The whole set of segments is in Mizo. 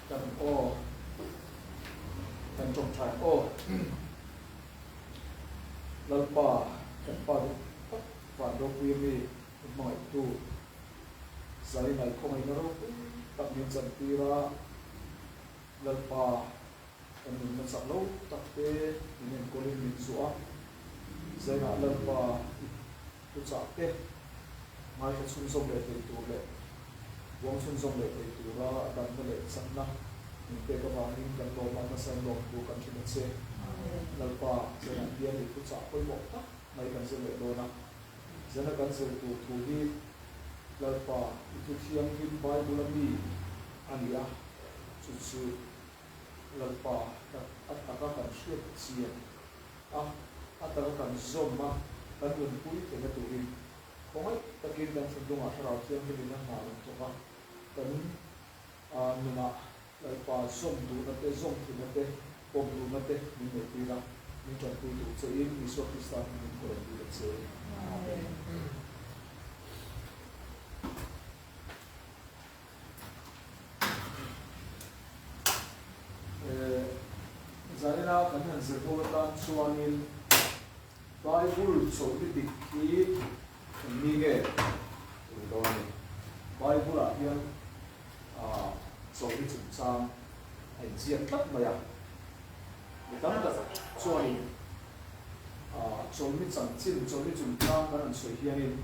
Kan aw, kan tawngtai aw. Lalpa, kan Pa duh tak van ropui a mi i hmangaihtu Zainai khawngaihna ropui tak min chantir a, Lalpa kan nunna chak lo tak te min enkawlin min zuah a, Zainah Lalpa i thuchah te ngaithla chhunzawm leh thei tur leh buang chhunzawm leh thei tura damna leh chakna min pek avangin kan lawm a, nasa in lawmtu kan hrim a che. Lalpa, zanah hian i thuchah pawimawh tak mai kan zir leh dawn a, zana kan zir tur thu hi Lalpa i thu thianghlim Bible a mi a ni a, chu chu Lalpa a taka kan hriat chian a, a taka kan zawm a, kan nunpui theihna turin khawngaih takin kan thinlungah Thlarau Thianghlimin a hna rawn thawk a, kan nunah Lalpa zawm duhna te, zawm theihna te, pawm duhna te min neihtir a, min tanpui duh chein Isua Krista hmingin ka rawn dil a che. Amen. Zaina kan han zir ho atan chuanin Bible chawlhni dik hi eng mi nge tih dawn a ni. Bible ah hian chawlhni chungchang a inziak tlat mai a. Mi tam tak chuanin chawlhni chanchin, chawlhni chungchang kan han sawi hianin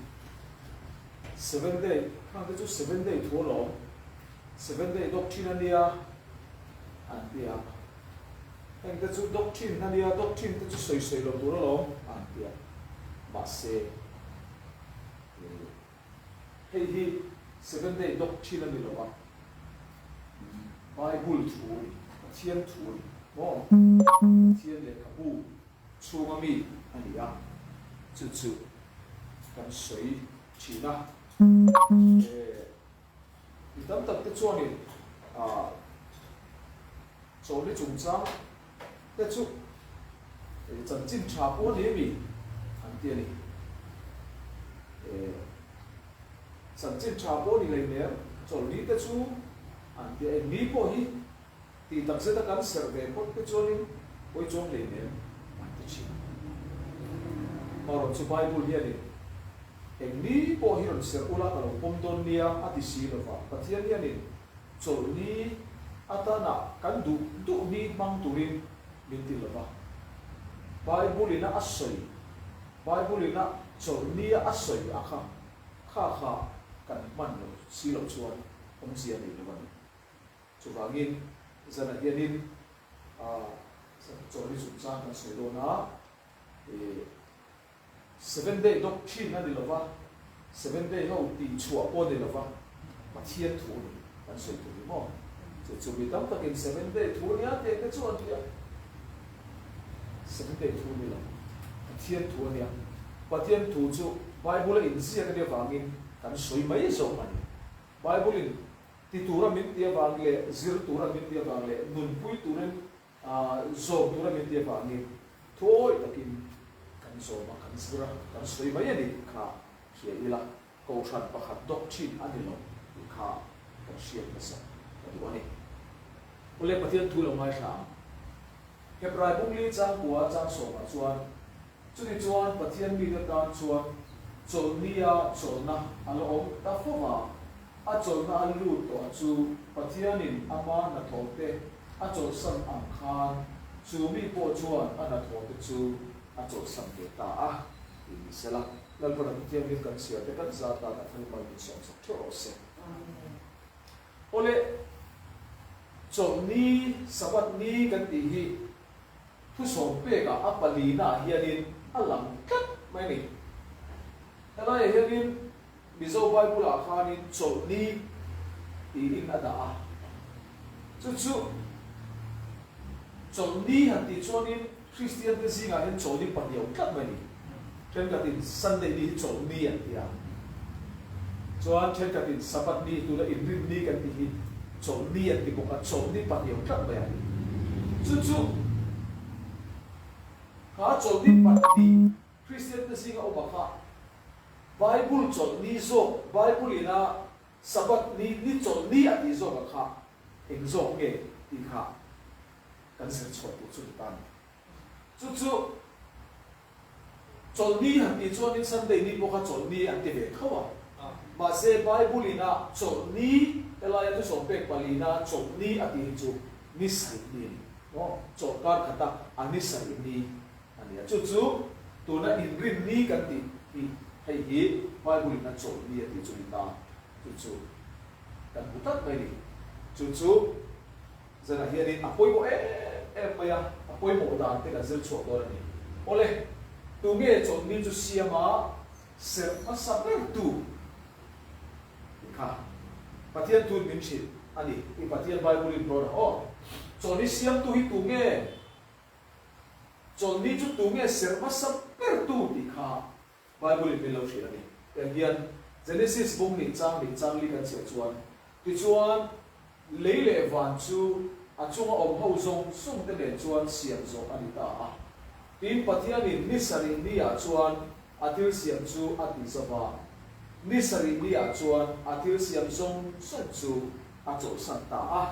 Seven day, khang te chu seven day thu alawm, seven day doctrine a nia an ti a, heng te chu doctrine a nia, doctrine te chu sawi sawi lo tur alawm an ti a, mahse hei hi seven day doctrine a ni lo a, Bible thu a ni, Pathian thu a ni maw, Pathian lehkhabu chhunga mi a ni a, chu chu kan sawi thin a. Mi tam tak te chuanin chawlhni chungchang te chu chanchin tha pawh a ni ami an ti a ni. Chanchin tha pawh a ni hleinem chawlhni te chu an ti a, engni pawh hi Tih tak zeta kan serh ve phawt te chuanin pawi chuang hlei nem an ti thin. Marawh chu Bible hianin eng ni pawh hi rawn serh ula ka lo pawm dawn nia a ti si lova, Pathian hianin chawlhni atana kan duh duh ni hmang turin min ti lova. Bible ina a sawi, Bible ina chawlhnia a sawi a kha, kha kha kan hman lo si loh chuan awmzia nei lo a ni. Chuvangin zanah hianin chawlhni chungchang kan sawi dawn a, Seven Day Doctrine a ni lo va, Seven Day ho tih chhuah pawh a ni lo va, Pathian thu a ni kan sawi tur hi maw? Chu chu mi tam takin Seven Day thu a nia tih te chu an ti a, Seven Day thu a ni lo, Pathian thu a nia. Pathian thu chu Bible a inziak a nih avangin kan sawi mai zawk a ni. Bible-in Ti tura min ti avang leh zir tura min ti avang leh nunpui turin zawm tura min ti avangin thuawi takin kan zawm a, kan zir a, kan sawi mai a ni kha hria ila, Kohhran pakhat doctrine a ni lo tih kha kan hriat nasa ka duh a ni. Awle Pathian thu lo ngaithla ang. Hebrai bungli changkua changsawmah chuan Chuti chuan Pathian mite tan chuan chawlhnia chawlhna a la awm ta fo va, a chawlhna a lut tawh a chu Pathianin ama hnathawhte a chawlhsan ang khan chu mi pawh chuan a hnathawhte chu a chawlhsan ve ta a ti ni sela. Lalpan a Pathian kan chhiar te kan zat tan a thil mal min sawmsak theuh rawh se. Awle, chawlhni, Sabbath ni kan tih hi Thusawm pekah a palinaah hianin a lang tlat mai a ni. Helaiah hianin Mizo Bible-ah khanin chawlhni tiin a dah a. Chu chu chawlhni han tih chuanin Kristiante zingah hian chawlhni pahnih a awm tlat mai a ni. Thenkhatin Sunday ni hi chawlhni an ti a, chuan thenkhatin Sabbath ni tuna inrinni kan tih hi chawlhni an ti bawk a, chawlhni pahnih awm tlat mai a. Chu chu kha chawlhni pahnih Kristiante zinga awm a kha Bible chawlhni zawk, Bible ina Sabbath ni, ni chawlhni a tih zawk a kha. Eng zawk nge tih kha kan zir chhuah tur chu ni ta a ni. Chu chu Chawlhni han tih chuanin Sunday ni pawh kha Chawlhni an ti ve tho a. Mahse Bible-in a Chawlhni helaia thusawm pek palina Chawlhni a tih hi chu ni sarih ni a ni. Maw? Chawlh kar khata a ni sarih ni a ni a. Chu chu tuna inrin ni kan tih hi hei hi Bible-in a Chawlhni a tih chu ni ta. Chu chu kan hmu tlat mai a ni. Chu chu. Zanah hianin a pawimawh em em mai a, a pawimawh dan te kan zir chhuak dawn a ni. Awle, tunge chawlhni chu siam a serh hmasa ber tu tih kha Pathian tun min hrilh a ni tih Pathian Bible in rawn a aw. Chawlhni siamtu hi tunge? Chawlhni chu tunge serh hmasa ber tu tih kha Bible in min lo hrilh a ni. Tiang hian Genesis bung nih chang nih chang li kan chhiah chuan, Tichuan, lei leh van chu a chunga awm ho zawng zawng te nen chuan siam zawh a ni ta a. Tin, Pathianin ni sarih ni ah chuan a thil siam chu a ti zo va, ni sarih ni ah chuan a thil siam zawng zawng chu a chawlhsan ta a.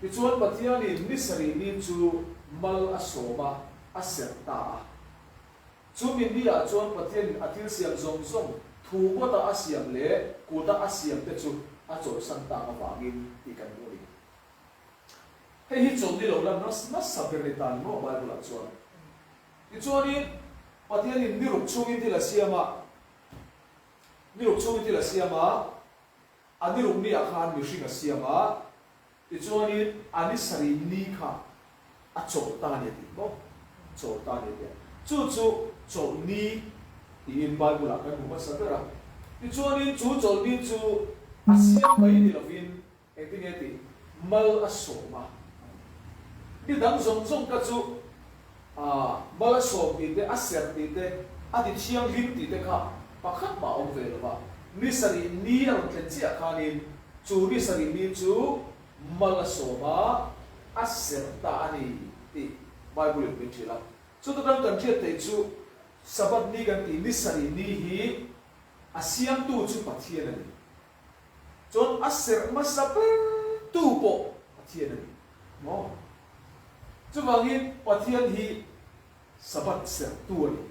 Tichuan, Pathianin ni sarih ni chu mal a sawm a, a serh ta a. Chu mi ni-ah chuan Pathianin a thil siam zawng zawng, thu ngawta a siam leh kuta a siam te chu a chawlhsan tak avangin tih kan hmu a ni. Hei hi chawlhni lo lan nasa ber ni ta ni maw Bible-ah chuan. Tichuanin, Pathianin ni ruk chhungin thil a siam a, ni ruk chhungin thil a siam a, a ni ruk ni-ah khan mihring a siam a, Tichuanin a ni sarih ni kha a chawlh ta a ni a ti maw? Chawlh ta a ni a ti a. Chu chu chawlh ni tiin Bible-ah kan hmu hmasa ber a. Tichuanin chu chawlh ni chu a siam mai ni lovin engtin nge tih? Mal a sawm a. Ni dang zawng zawng kha chu Mal a sawm tih te, a serh tih te, a ti thianghlim tih te kha pakhat mah a awm ve lo va. Ni sarih ni a rawn thlen chiah khanin chu ni sarih ni chu mal a sawm a, a serh ta a ni tih Bible-in min hrilh a. Chuta tang kan hriat theih chu Sabbath ni kan tih ni sarih ni hi a siamtu chu Pathian a ni. Chuan a serh hmasa bertu pawh Pathian a ni maw? Chuvangin Pathian hi Sabbath serhtu a ni.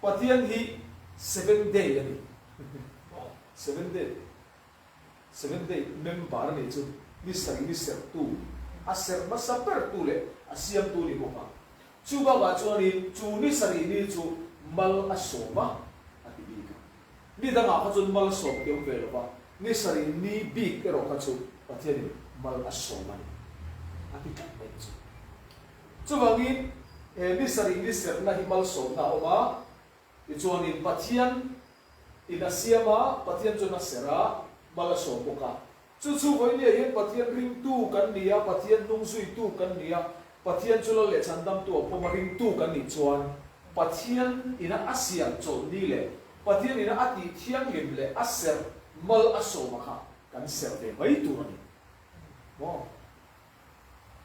Pathian hi Seventh Day a ni. Seventh Day, Seventh Day member a nih chu ni sarih ni serhtu, a serh hmasa bertu leh a siamtu a ni bawk a. Chu bakah chuanin chu ni sarih ni chu mal a sawm a, a ti bik a. Ni dangah kha chuan mal a sawm ti awm ve lo va, ni sarih ni bik erawh kha chu Pathianin mal a sawm a ni, a ti tlat mai chu. Chuvangin he ni sarih ni serhna hi malsawmna a awm a, tichuanin Pathian in a siam a, Pathian chuan a serh a, mal a sawm bawk a. Chu chu vawinia hian Pathian ringtu kan ni a, Pathian hnung zuitu kan ni a, Pathian chu lal leh chhandamtu a pawm a ringtu kan nih chuan Pathian ina a siam chawlhni leh Pathian ina a tih thianghlim leh a serh mal a sawma kha kan serh ve mai tur a ni maw?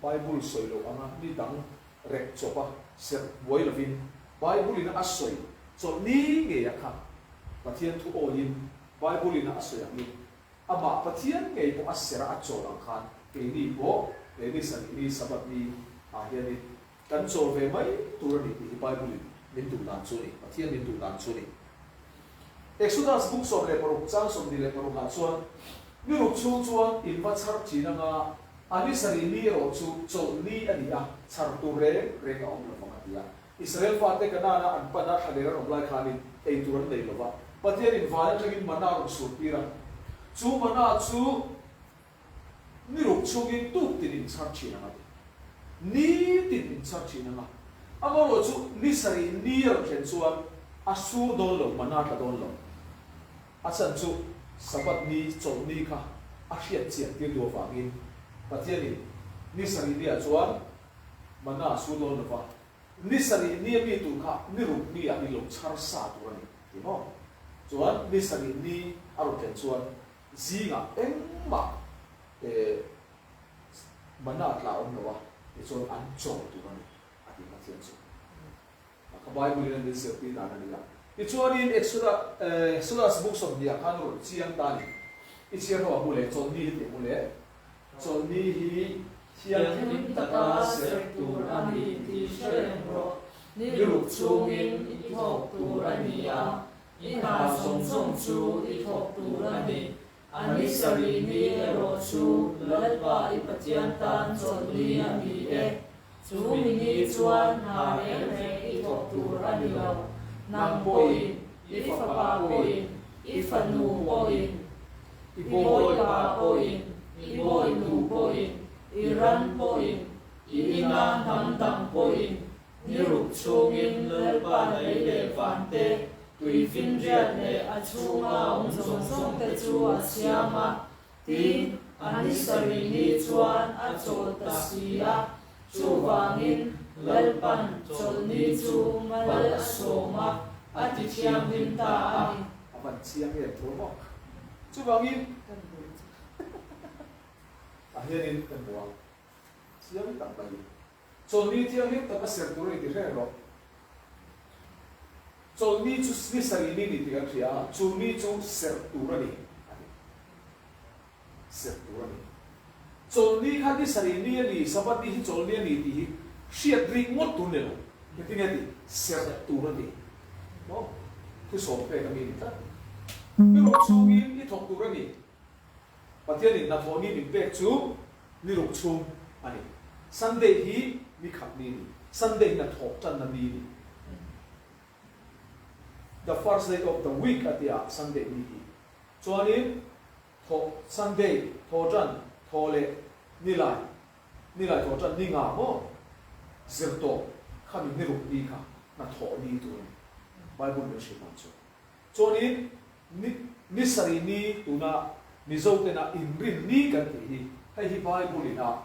Bible sawi loh anga ni dang rek chawp a serh buai lovin Bible ina a sawi chawlhni ngei a kha Pathian thu awiin Bible ina a sawi angin Amah Pathian ngei pawh a serh a, a chawl ang khan keini pawh he ni sarih ni, Sabbath ni, ah hianin kan chawl ve mai tur a ni tih hi Bible in min duh dan chu a ni, Pathian min duh dan chu a ni. Exodus bung 16 chang 26 ah chuan, Ni ruk chhung chuan in va chhar thin anga, a ni sarih ni erawh chu chawlh ni a ni a, chhar tur reng reng a awm lo vang a ti a. Israel fate Kanaana an pan a, thlaler an awm lai khanin ei tur an nei lo va. Pathianin van atangin mana a rawn surtir a. Chu mana chu ni ruk chhungin tuk tin in chhar thin ang a ti. Ni tin in chhar thin ang a. Amaherawh chu ni sarih ni a rawn thlen chuan a sur dawn lo, mana tla dawn lo. A chhan chu Sabbath ni, chawlh ni kha a hriat chian tir duh avangin Pathianin ni sarih ni ah chuan Mana a su dawn lo va, ni sarih ni a mi tur kha ni ruk ni ah i lo chhar sa tur a ni, ti maw? Chuan ni sarih ni a rawn thlen chuan zingah engmah eh mana tla awm lo a, tichuan an chawl tur a ni, a ti Pathian chu. Ka Bible in a min zirtir dan a ni a. Tichuanin Exodus book 20 ah khan a rawn chiang ta a ni. I chhiar ho a hmu leh, chawlhni hi tih a hmu leh. Chawlhni hi thianghlim taka serh tur a ni tih hre reng rawh. Ni ruk chhungin i thawk tur a ni a, i hna zawng zawng chu i thawk tur a ni. A ni sarih ni erawh chu Lalpa i Pathian tan chawlhni a ni e. Chu mi ni chuan hna reng reng i thawk tur a ni lo. Nang pawhin, i fapa pawhin, i fanu pawhin, i bawipa pawhin, i bawinu pawhin, i ran pawhin, i ina hnam dang pawhin, ni ruk chhungin Lalpa lei leh vante, tuifinriat leh a chhunga awm zawng zawng te chu a siam a. Tin, a ni sarih ni chuan a chawl ta si a, chuvangin Lalpan chawlhni chu mal a sawm a, a ti thianghlim ta a ni. A van chiang em tho maw? Chuvangin tah hianin ka hmu a, chiang tak mai. Chawlhni thianghlim tak a ser tur a ni ti hreng rawh. Chawlhni chu ni sarih ni ni tih kan hria a, chu ni chu serh tur a ni a ti. Serh tur a ni. Chawlhni kha ni sarih ni a ni, Sabbath ni hi chawlhni a ni tih hi hriat rik ngawt tur ni lo. Engtin nge tih? Serh tur a ni. Maw? Thusawm pek a mi ni tlat. I ruk chhungin i thawk tur a ni. Pathianin hnathawh ni min pek chu ni ruk chhung a ni. Sunday hi ni khat ni a ni. Sunday hi hnathawh tanna ni a ni. The first day of the week a tia Sunday ni hi. Chuanin thawh Sunday, thaw tan, thaw leh ni lai, ni lai thaw tan ni nga maw zir tawh khami ni ruk ni kha hnathawh ni tur a ni. Bible min hrilh dan chu. Chuanin ni ni sarih ni tuna Mizo tena inrin ni kan tih hi hei hi Bible ina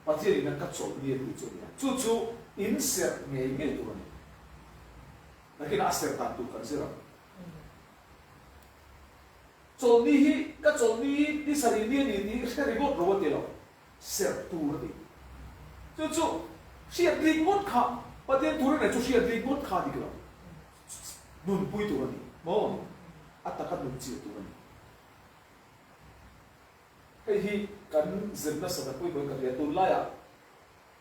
Pathian ina ka chawlh ni a tih chu a ni a, chu chu in serh ngei ngei tur a ni. Nakinah a serh dan tur kan zir ang. Chawlhni hi ka chawlhni hi ni sarih ni a ni tih hi hre ringawt ro a ti lo, serh tur a ti. Chu chu hriat rik ngawt kha Pathian thu reng reng chu hriat rik ngawt kha a dik lo. Nunpui tur a ni maw? A taka nun chil tur a ni. Hei hi kan zirna sana pawimawhin ka hria. Tunlaiah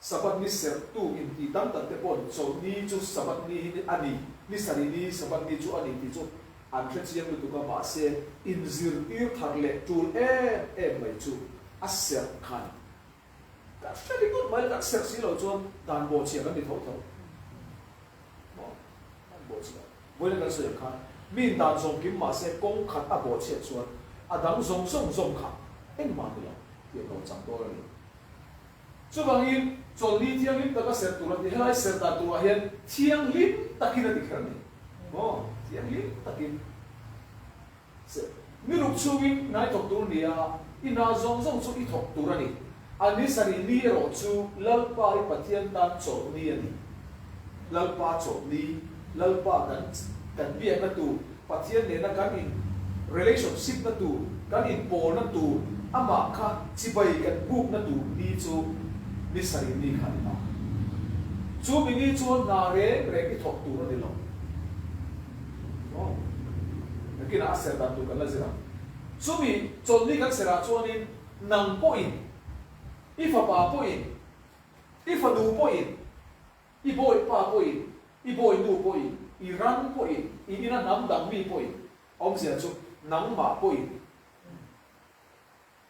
Sabbath ni serhtu inti tam tak te paw'n chawlhni chu Sabbath ni hi a ni, ni sarih ni Sabbath ni chu a ni tih chu an hre chiang lutuk a, mahse inzirtir thar leh tul em em mai chu a serh kha a ni. Kan hre ringawt mai, kan serh si lo chuan dan bawhchhia kan ni tho tho. Maw? Dan bawhchhia. Vawiin kan sawi ang khan, miin dan zawng kim mah se kawng khat a bawhchhiat chuan a dang zawng zawng zawng kha engmah ni lo tih a lo chang dawn a ni. Chuvangin, chawlhni thianghlim taka serh tur a ti. Helai serh dan turah hian thianghlim takin a ti kher a ni. Maw? Thianghlim takin. Se, ni ruk chhungin ngai thawk tur nia, i hna zawng zawng chu i thawk tur a ni. A ni sarih ni erawh chu Lalpa i Pathian tan chawlh ni a ni. Lalpa chawlh ni, Lalpa kan kan biakna tur, Pathian nena kan in relationship na tur, kan inpawlna tur, amah kha chibai kan bukna tur ni chu ni sarih ni kha a ni ta. Chu mi ni chuan hna reng reng i thawk tur a ni lo. Aw, nakinah a ser dan tur kan la zir ang. Chumi chawlhni kan serah chuanin nang pawhin, i fapa pawhin, i fanu pawhin, i bawipa pawhin, i bawinu pawhin, i ran pawhin, i ina hnam dang mi pawhin, awmzia chu nangmah pawhin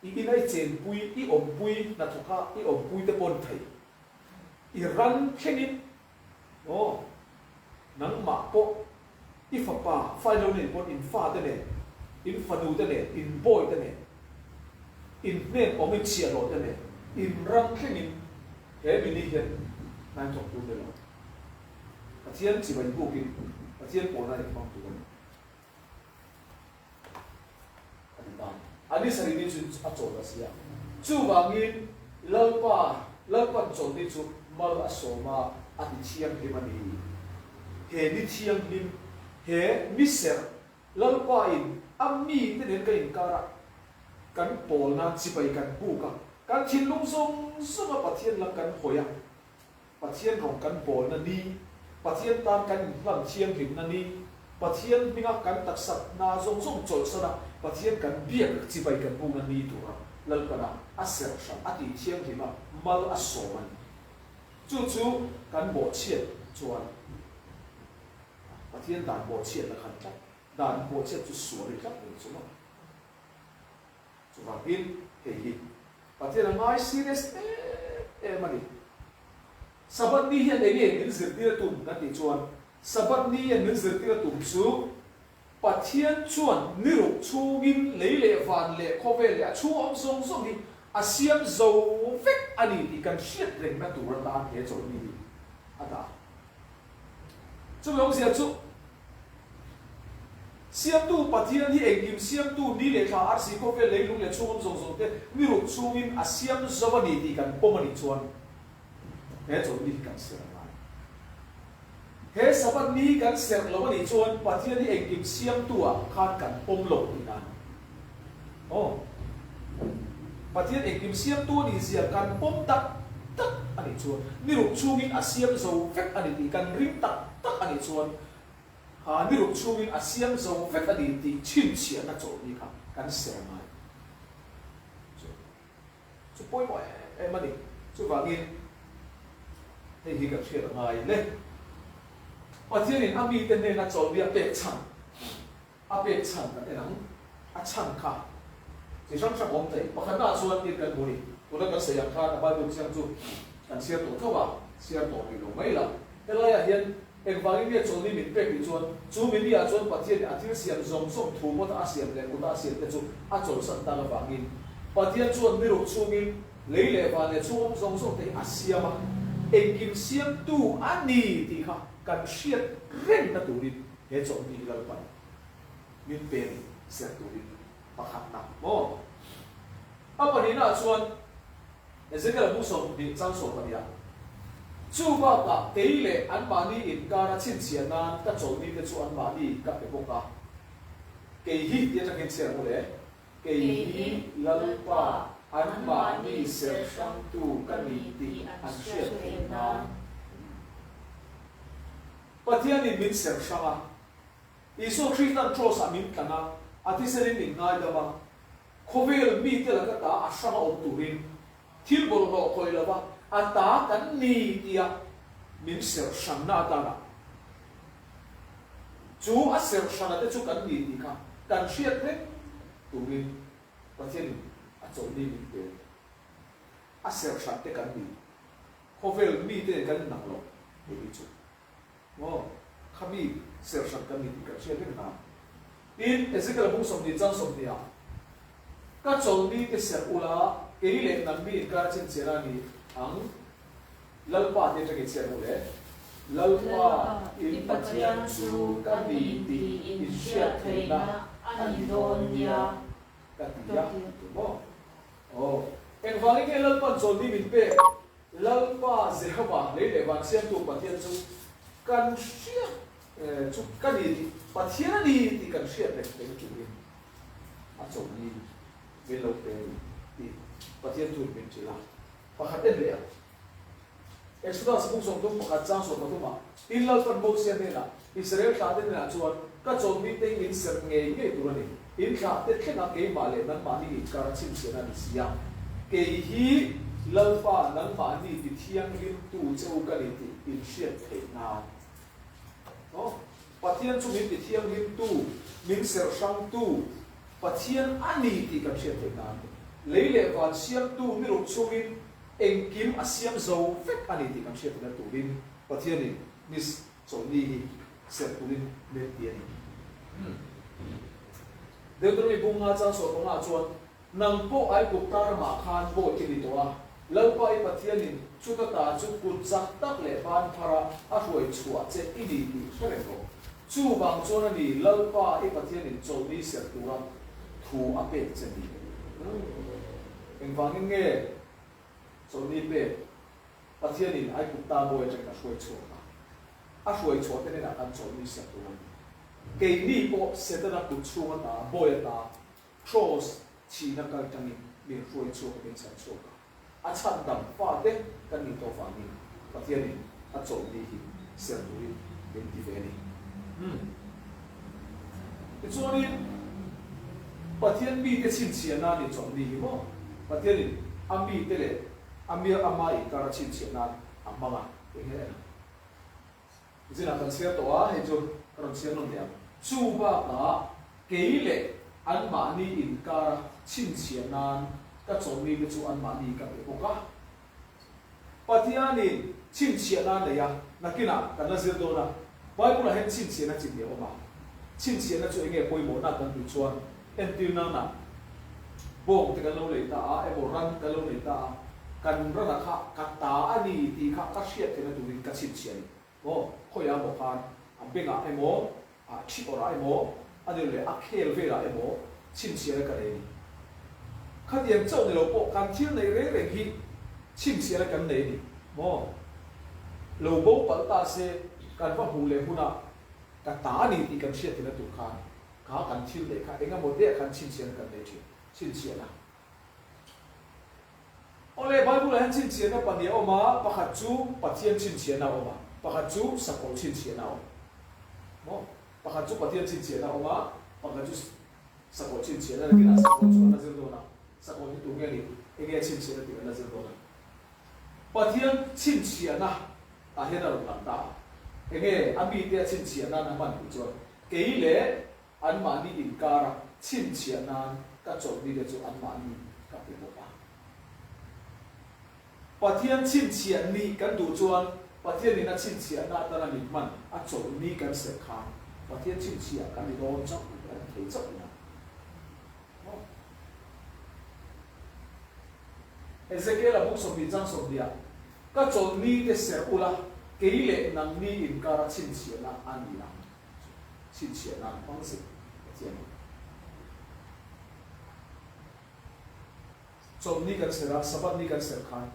i ina i chenpui, i awmpui, hnathawka i awmpui te pawn thei, i ran thlengin, aw, nangmah pawh i fapa fa ilo nei pawn in fate nen, in fanu te nen, in bawi te nen, in hnen awm in chhiahhlawh te nen, in ran thlengin he mini hian hnain thawk tur ni lo. Pathian chibai bukin Pathian pawlna in hmang tur a ni. A ti ta. A ni sarih ni chu a chawl a si a. Chuvangin Lalpa, Lalpan chawlhni chu mal a sawm a, a ti thianghlim a ni. He ni thianghlim, he mi serh Lalpa in a mite nen kan inkar a, kan pawl nan chibai kan buk a, kan thinlung zawng zawng a Pathian lam kan hawi a, Pathian rawng kan bawlna ni, Pathian tan kan inhlan thianghlimna ni, Pathian hminga kan taksa hna zawng zawng chawlhsana Pathian kan biak chibai kan bukna ni tura Lalpana a serh hran a tih thianghlim a mal a sawm a ni. Chu chu kan bawhchhiat chuan Pathian dan bawhchhiatna khan tlat, dan bawhchhiat chu sual i tlat mai chu maw? Chuvangin hei hi Pathian a ngai serious em em a ni. Sabbath ni hian enge min zirtir a tum kan tih chuan Sabbath ni hian min zirtir a tum chu Pathian chuan ni ruk chhungin lei leh van leh khawvel leh a chhung awm zawng zawng hi a siam zo vek a ni tih kan hriat rengna tur atan he chawlhni hi a dah. Chumi awmzia chu Siamtu Pathian hi engkim siamtu ni leh thla arsi khawvel leilung leh chhung awm zawng zawng te ni ruk chhungin a siam zo a ni tih kan pawm a nih chuan he chawlhni hi kan serh a ngai. He Sabbath ni kan serh lo a nih chuan Pathian hi engkim siamtu ah khan kan pawm lo tih nan. Aw. Pathian engkim siamtu a nih zia kan pawm tak tak a nih chuan ni ruk chhungin a siam zo vek a ni tih kan ring tak tak a nih chuan kha ni ruk chhungin a siam zo vek a ni tih chhinchhiahna chawlhni kha kan serh ngai. Chu. Chu pawimawh em em a ni. Chuvangin hei hi kan hriat a ngai le. Pathianin a mite hnena chawlhni a pek chhan, a pek chhan kan en ang. A chhan kha chi hrang hrang awm thei. Pakhatnaah chuan tin kan hmu ni. Tuna kan sawi ang khan a Bible chiang chu kan chhiar tawh tho a, chhiar tawh rih lo mai la. Helaiah hian engvangin nge chawlhni min pek tih chuan chu mini-ah chuan Pathianin a thil siam zawng zawng thu ngawta a siam leh kuta a siam te chu a chawlhsan tak avangin Pathian chuan ni ruk chhungin lei leh van leh chhung awm zawng zawng te hi a siam a, engkim siamtu a ni tih kha kan hriat rengna turin he chawlhni hi Lalpan min pe ni ser turin pakhatna maw? A pahnihnaah chuan Ezekiel bu 20 chang 12 ah, Chu bakah kei leh anmahni inkara chhinchhiah nan ka chawlhnite chu anmahni ka pe bawk a. Kei hi ti atangin chhiar mu le, Kei hi Lalpa anmahni serh hrangtu ka ni tih an hriat theih nan. Pathianin min serh hrang a, Isua Krista'n Kraws-ah min tlan a, a thisenin min ngaidam a, Khawvel mite laka ta a hranga awm turin thil bawlhhlawh khawih lova a ta kan ni tia min serh hranna atana chu a serh hrana te chu kan ni tih kha kan hriat reng turin Pathianin a chawlhni min pe a ni. A serh hran te kan ni. Khawvel mite nen kan innang lo hei hi chu. Maw? Khami serh hran kan ni tih kan hriat vek na. Tin, Ezekiel bung 20 chang 20 ah, Ka chawlhni te serh ula, kei leh nangni inkar a chhinchhiah a ni ang, Lalpa te atangin chhiat u le. Lalpa in Pathian chu ka ni tih in hriat theihna a ni dawn nia ka ti a, ti maw? Aw, engvangin nge Lalpa'n chawlhni min pek? Lalpa Jehova, lei leh van siamtu Pathian chu kan hriat chu ka ni tih, Pathian a ni tih kan hriat reng reng turin a chawlhni min lo pe a ni tih Pathian thuin min hrilh a. Pakhat en leh ang. Exodus bung 31 chang 13 ah, Tin Lalpan Mosia hnenah, Israel thlahte hnenah chuan, Ka chawlhni te hi in serh ngei ngei tur a ni. In thlahte thlenga keimah leh nangmahni inkar a chhinchhiahna a ni si a. Kei hi Lalpa nangmahni ti thianghlimtu che u ka ni tih in hriat theih nan. Aw, Pathian chu min ti thianghlimtu, min serh hrangtu Pathian a ni tih kan hriat theih nan. Lei leh van siamtu ni ruk chungin engkim a siam zo vek a ni tih kan hriat theihna turin Pathianin Miss Chawlhni hi serh turin min ti a ni. Deuteronomy bung nga chang 15 ah chuan, Nang pawh Aigupta ramah khan bawi i ni tawh a, Lalpa i Pathianin chuta ta chu kut chak tak leh ban phara a hruai chhuah che i ni tih hre reng rawh. Chuvang chuan a ni Lalpa i Pathianin chawlhni serh tura thu a pek che ni. Engvangin nge chawlhni pek? Pathianin Aigupta bawi atangin a hruai chhuak a, a hruai chhuah te hnenah khan chawlhni serh tur a ni. Keini pawh Setana kut chhung ata, bawi ata, Kraws thihna kal tangin min hruai chhuak a, min chhan chhuak a. A chhan dam fate kan nih tawh vangin Pathianin a chawlhni hi serh turin min ti ve a ni. Tichuanin. Pathian mite chhinchhiah nan i chawlhni hi maw? Pathianin a mite leh a mi ama inkar a chhinchhiah nan a hmang a, eng nge en ang? Zinah kan chhiar tawh a, hei chu ka rawn chhiar nawn leh ang. Chu bakah kei leh anmahni inkara chhinchhiah nan ka chawlhni te chu anmahni ka pe bawk a. Pathianin chhinchhiahna a nei a, nakinah kan la zir dawn a, Bible-ah hian chhinchhiahna chi hnih a awm a. Chhinchhiahna chu enge pawimawhna kan tih chuan entir nana bawng te kan lo lei ta a emaw ran kan lo nei ta a, kan rana kha ka ta a ni tih kha ka hriat theihna turin ka chhinchhiah a ni. Maw? Khawiah emaw khan a bengah emaw, a thi awrah emaw, a ni leh a khel velah emaw chhinchhiahna ka nei a ni. Khatiang chauh ni lo pawh kan thil neih reng reng hi chhinchhiahna kan nei a ni. Maw? Lo bo palh ta se kan va hmuh leh hunah ka ta a ni tih kan hriat theihna tur khan kha kan thil neih kha eng emaw te ah khan chhinchhiahna kan nei thin. Chhinchhiahna. Awle, Bible-ah hian chhinchhiahna pahnih a awm a, pakhat chu Pathian chhinchhiahna a awm a, pakhat chu sakawlh chhinchhiahna a awm. Maw? Pakhat chu Pathian chhinchhiahna a awm a, pakhat chu sakawlh chhinchhiahna, nakinah sakawlh chu an la zir dawn a, sakawlh hi tu nge ni, enge a chhinchhiahna tih kan la zir dawn a. Pathian chhinchhiahna ah hian a rawn lang ta a, enge a mite a chhinchhiah nan a hman tih chuan kei leh Anmahni inkara chhinchhiah nan ka chawlhni te chu anmahni ka pe bawk a. Pathian chhinchhiah ni kan duh chuan Pathianin a chhinchhiahna atana min hman a chawlhni kan serh khan Pathian chhinchhiah kan ni dawn chauh kan ti thei chauh ina. Maw? Ezekiel-a buk 20 chang 20 ah, Ka chawlhni te serh ula, kei leh nangni inkara chhinchhiahna a ni ang. Chhinchhiah nan hmang zet Pathian in. Chawlhni kan serh a, Sabbath ni kan serh khan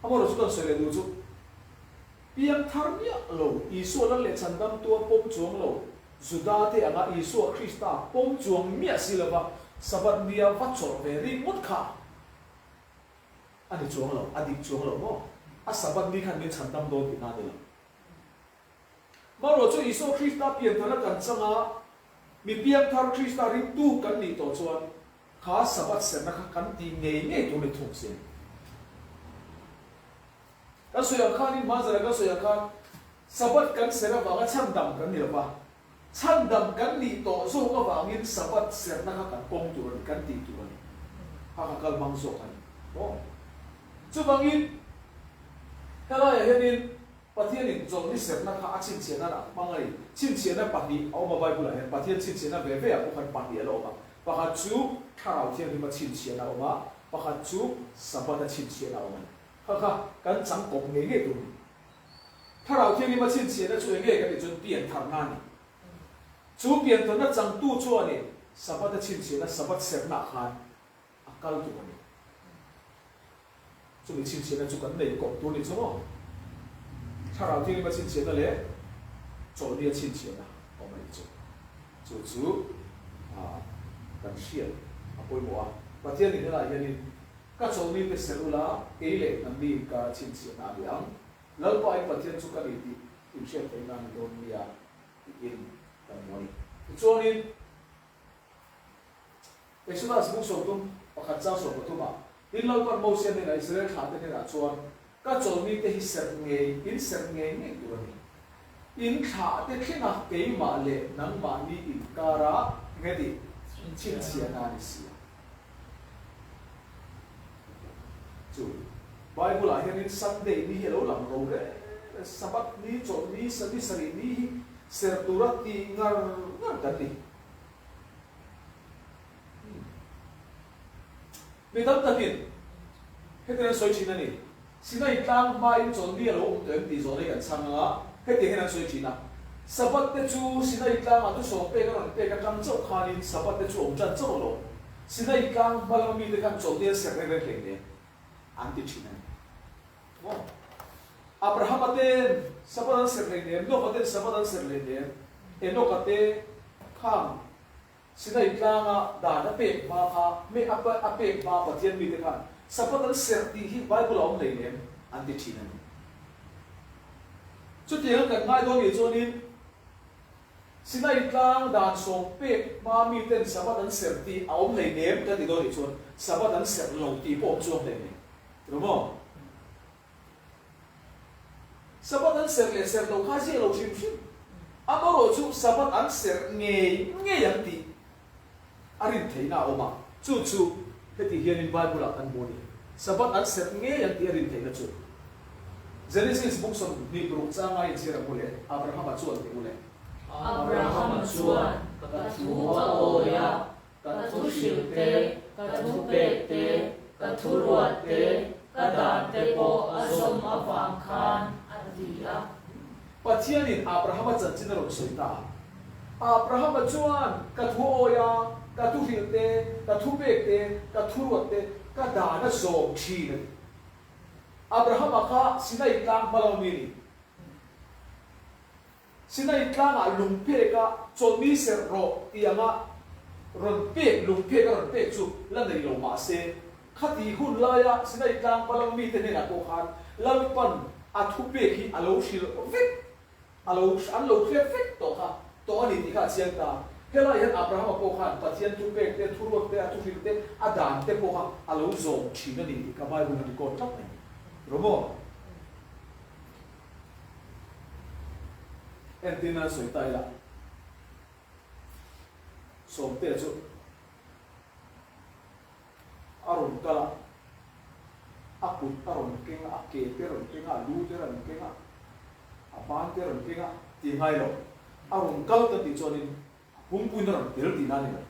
amaherawhchu kan sawi leh duh chu piang thar miah lo, Isua lal leh chhandam tua pawm chuang lo, Juda te anga Isua Krista pawm chuang miah si lova Sabbath nia va chawlh ve ringawt kha a ni chuang lo, a dik chuang lo maw? A Sabbath ni khan min chhandam dawn tihna a ni lo. Marawh chu Isua Krista pianthara kan chang a, mi piangthar Krista ringtu kan nih tawh chuan kha Sabbath serhna kha kan tih ngei ngei tur ni thung si a ni. Kan sawi ang khanin, hmanzara kan sawi ang khan Sabbath kan serh avanga chhandam kan ni lo va, chhandam kan nih tawh zawk avangin Sabbath serhna kha kan pawm tur a ni, kan tih tur a ni. Kha kha kal hmang zawk a ni. Maw? Chuvangin helaiah hianin Pathianin chawlhni serhna kha a chhinchhiah nan a hmang a ni. Chhinchhiahna pahnih a awm a Bible-ah hian Pathian chhinchhiahna ve ve ah pawh khan pahnih a la awm a. Pakhat chu Thlarau Thianghlim a chhinchhiahna a awm a, pakhat chu Sabbath a chhinchhiahna a awm a ni. Kha kha kan chang kawp ngei ngei tur a ni. Thlarau Thianghlim a chhinchhiahna chu eng nge kan tih chuan piantharna a ni. Chu piantharna changtu chuanin Sabbath a chhinchhiahna Sabbath serhna ah khan a kal tur a ni. Chumi chhinchhiahna chu kan nei kawp tur ni chu maw? Thlarau Thianghlim a chhinchhiahna leh Chawlhni a chhinchhiahna awm a nih chu. Chu chu kan hriat a pawimawh a. Pathianin helaiah hianin, Ka chawlhni te serh ula, kei leh hnamni inkar a chhinchhiahna a ni ang. Lalpa in Pathian chu ka ni tih inhriat theihna a ni dawn nia tiin kan hmu a ni. Tichuanin, Exodus buk 31 chang 13 ah, Tin Lalpan Mosia hnenah Israel thlahte hnenah chuan, Ka chawlhmite hi serh ngei, in serh ngei ngei tur a ni. In thlahte thlenga keimah leh nangmahni inkara nge tih chhinchhiahna a ni si a. Chu Bible ah hianin Sunday ni hi a lo lang ro reng reng, Sabbath ni, chawlhni, ni sarih ni hi serh tura tih ngar ngar kan ni. Mi tam takin hetiang an sawi thin a ni. Sinai tlang hmain chawlhni a lo awm tawh em tih zawhna hi kan chhang ang a, hetiang hian an sawi thin a. Sabbath te chu Sinai tlangah thusawm pek a rawn pek atang chauh khanin Sabbath te chu awm tan chauh alawm. Sinai tlang hma lama mite khan chawlhni an serh reng reng hlei nen an ti thin a ni. Maw? Abrahama ten Sabbath an serh hlei nen, Noah ten Sabbath an serh hlei nen, Enoch-a te khang Sinai tlanga dan a pek hma kha, me a a pek hma Pathian mite khan Sabbath an serh tih hi Bible a awm hlei nem an ti thin a ni. Chutiang kan ngai dawn nih chuanin. Sinai tlang dan sawm pek hma miten Sabbath an serh tih a awm hleinem kan ti dawn nih chuan Sabbath an serh lo tih pawh awm chuang hleinem. Ti lo maw? Sabbath an serh leh serh lo kha ziah lo hrim hrim. Amaherawhchu Sabbath an serh ngei ngei ang tih a rin theihna a awm a, chu chu heti hianin Bible-ah kan hmu a ni. Sabbath an serh ngei ang tih a rin theihna chu Genesis buk 26 changa inchhir ang u le, Abrahama chuan ti u le. Abrahama chuan, Ka thu a awi a, Ka thu hrilh te, ka thu pek te, ka thu ruat te, ka dan te pawh a zawm avang khan a ti a. Pathianin Abrahama chanchin a rawn sawi ta. Abrahama chuan, Ka thu awi a, ka thu hrilh te, ka thu pek te, ka thu ruat te, ka dan a zawm thin a ti. Abrahama kha Sinai tlang hma lo mi a ni. Sinai tlangah lung peka chawlhni serh rawh tih anga rawn pek lung pek a rawn pek chu la nei lo mah se, khati hun laia Sinai tlang hmalam mite hnenah pawh khan Lalpan a thupek hi a lo hrilh vek, a lo an lo hriat vek tawh kha tawh a ni tih kha a chiang ta. Helaiah hian Abrahama pawh khan Pathian thupek te, thuruat te, a thuhrilh te, a dan te pawh kha a lo zawm thin a ni tih kha Bible in a record tlat mai. Rawh maw? Entir nan sawi ta ila, Sawmtea chu a rawn kal a, a kut a rawn keng a, a ke te a rawn keng a, a lu te a rawn keng a, a ban te a rawn keng a tih ngai lo. A rawn kal kan tih chuanin a pumpuiin a rawn tel tihna a ni lo.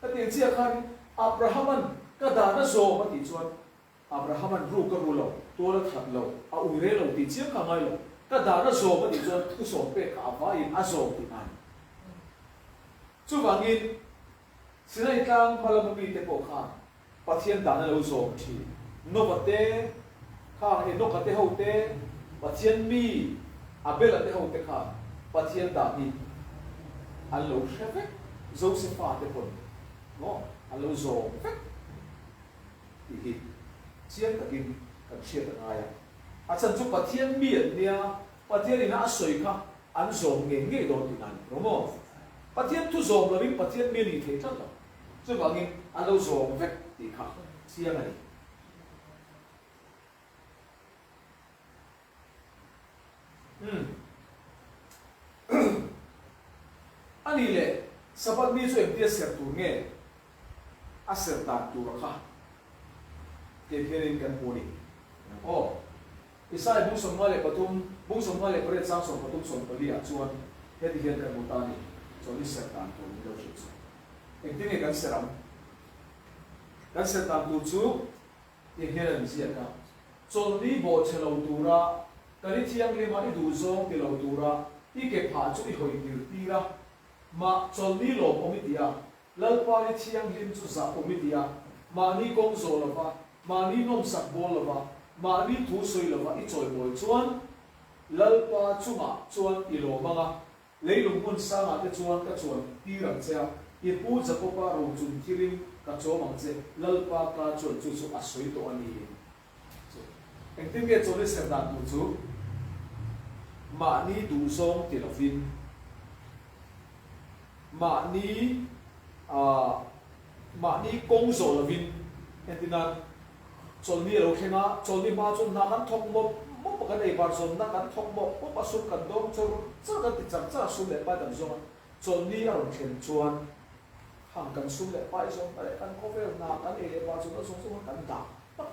Hetiang chiah khanin Abrahama'n ka dahna zawm a tih chuan Abrahama'n ru ka ru lo, tual a that lo, a ui rei lo tih chiang ka ngai lo. Ka dan a zawm a nih chuan thu sawm pek kha a vaiin a zawm tih a ni. Chuvangin, Sinai tlang hma lama mite pawh khan Pathian dan a lo zawm thin. Nova te, khang Enoka te ho te, Pathian mi Abela te ho te khan Pathian dan hi an lo hre vek. Josefa te pawn maw an lo zawm vek. Tih hi chiang takin kan hriat a ngai a. A chhan chu Pathian mi an nia, Pathian ina a sawi kha an zawm ngei ngei dawn tih nan rawh maw? Pathian thu zawm lovin Pathian mi a nih thei tlat lo. Chuvangin an lo zawm vek tih kha chiang a ni. Umm. A nih leh, Sabbath ni chu engtia serh tur nge? A serh dan tura kha tiang hianin kan hmu a ni. Aw, Isai bung 53, bung 58 chang 13 14 ah chuan heti hian kan hmu ta a ni, Chawlhni serh dan tur min lo hrilh chu. Engtin nge kan serh ang? Kan serh dan tur chu tiang hian an ziak a, Chawlhni bawhchhe lo tura ka ni thianghlima i duhzawng ti lo tura i ke phah chu i hawi tir tir a, mah chawlhni lawmawm i ti a, Lalpa ni thianghlim chu zah awm i ti a, mahni kawng zawh lova, mahni nawmsak bawl lova, mahni thu sawi lova i chawimawi chuan Lalpa chungah chuan i lawm ang a, leilung hmun sangah te chuan ka chuan tir ang che a, i pu Jakoba rochun thilin ka chawm ang che, Lalpa ka chuan chu chu a sawi tawh a ni. Chu engtin nge chawlh i ser dan tur chu mahni duhzawng ti lovin, Mahni ah mahni kawng zawh lovin entirnan chawlhni a lo thleng a, chawlhni hma chuan hna kan thawk mawp mawp a, kan ei bar zawnna kan thawk mawp mawp a, sum kan dawng char char kan ti char char a, sum leh pai kan zawng a, chawlhni a rawn thlen chuan hang kan sum leh pai zawnna leh kan khawvel hna kan ei leh bar zawnna zawng zawng kha kan dah tak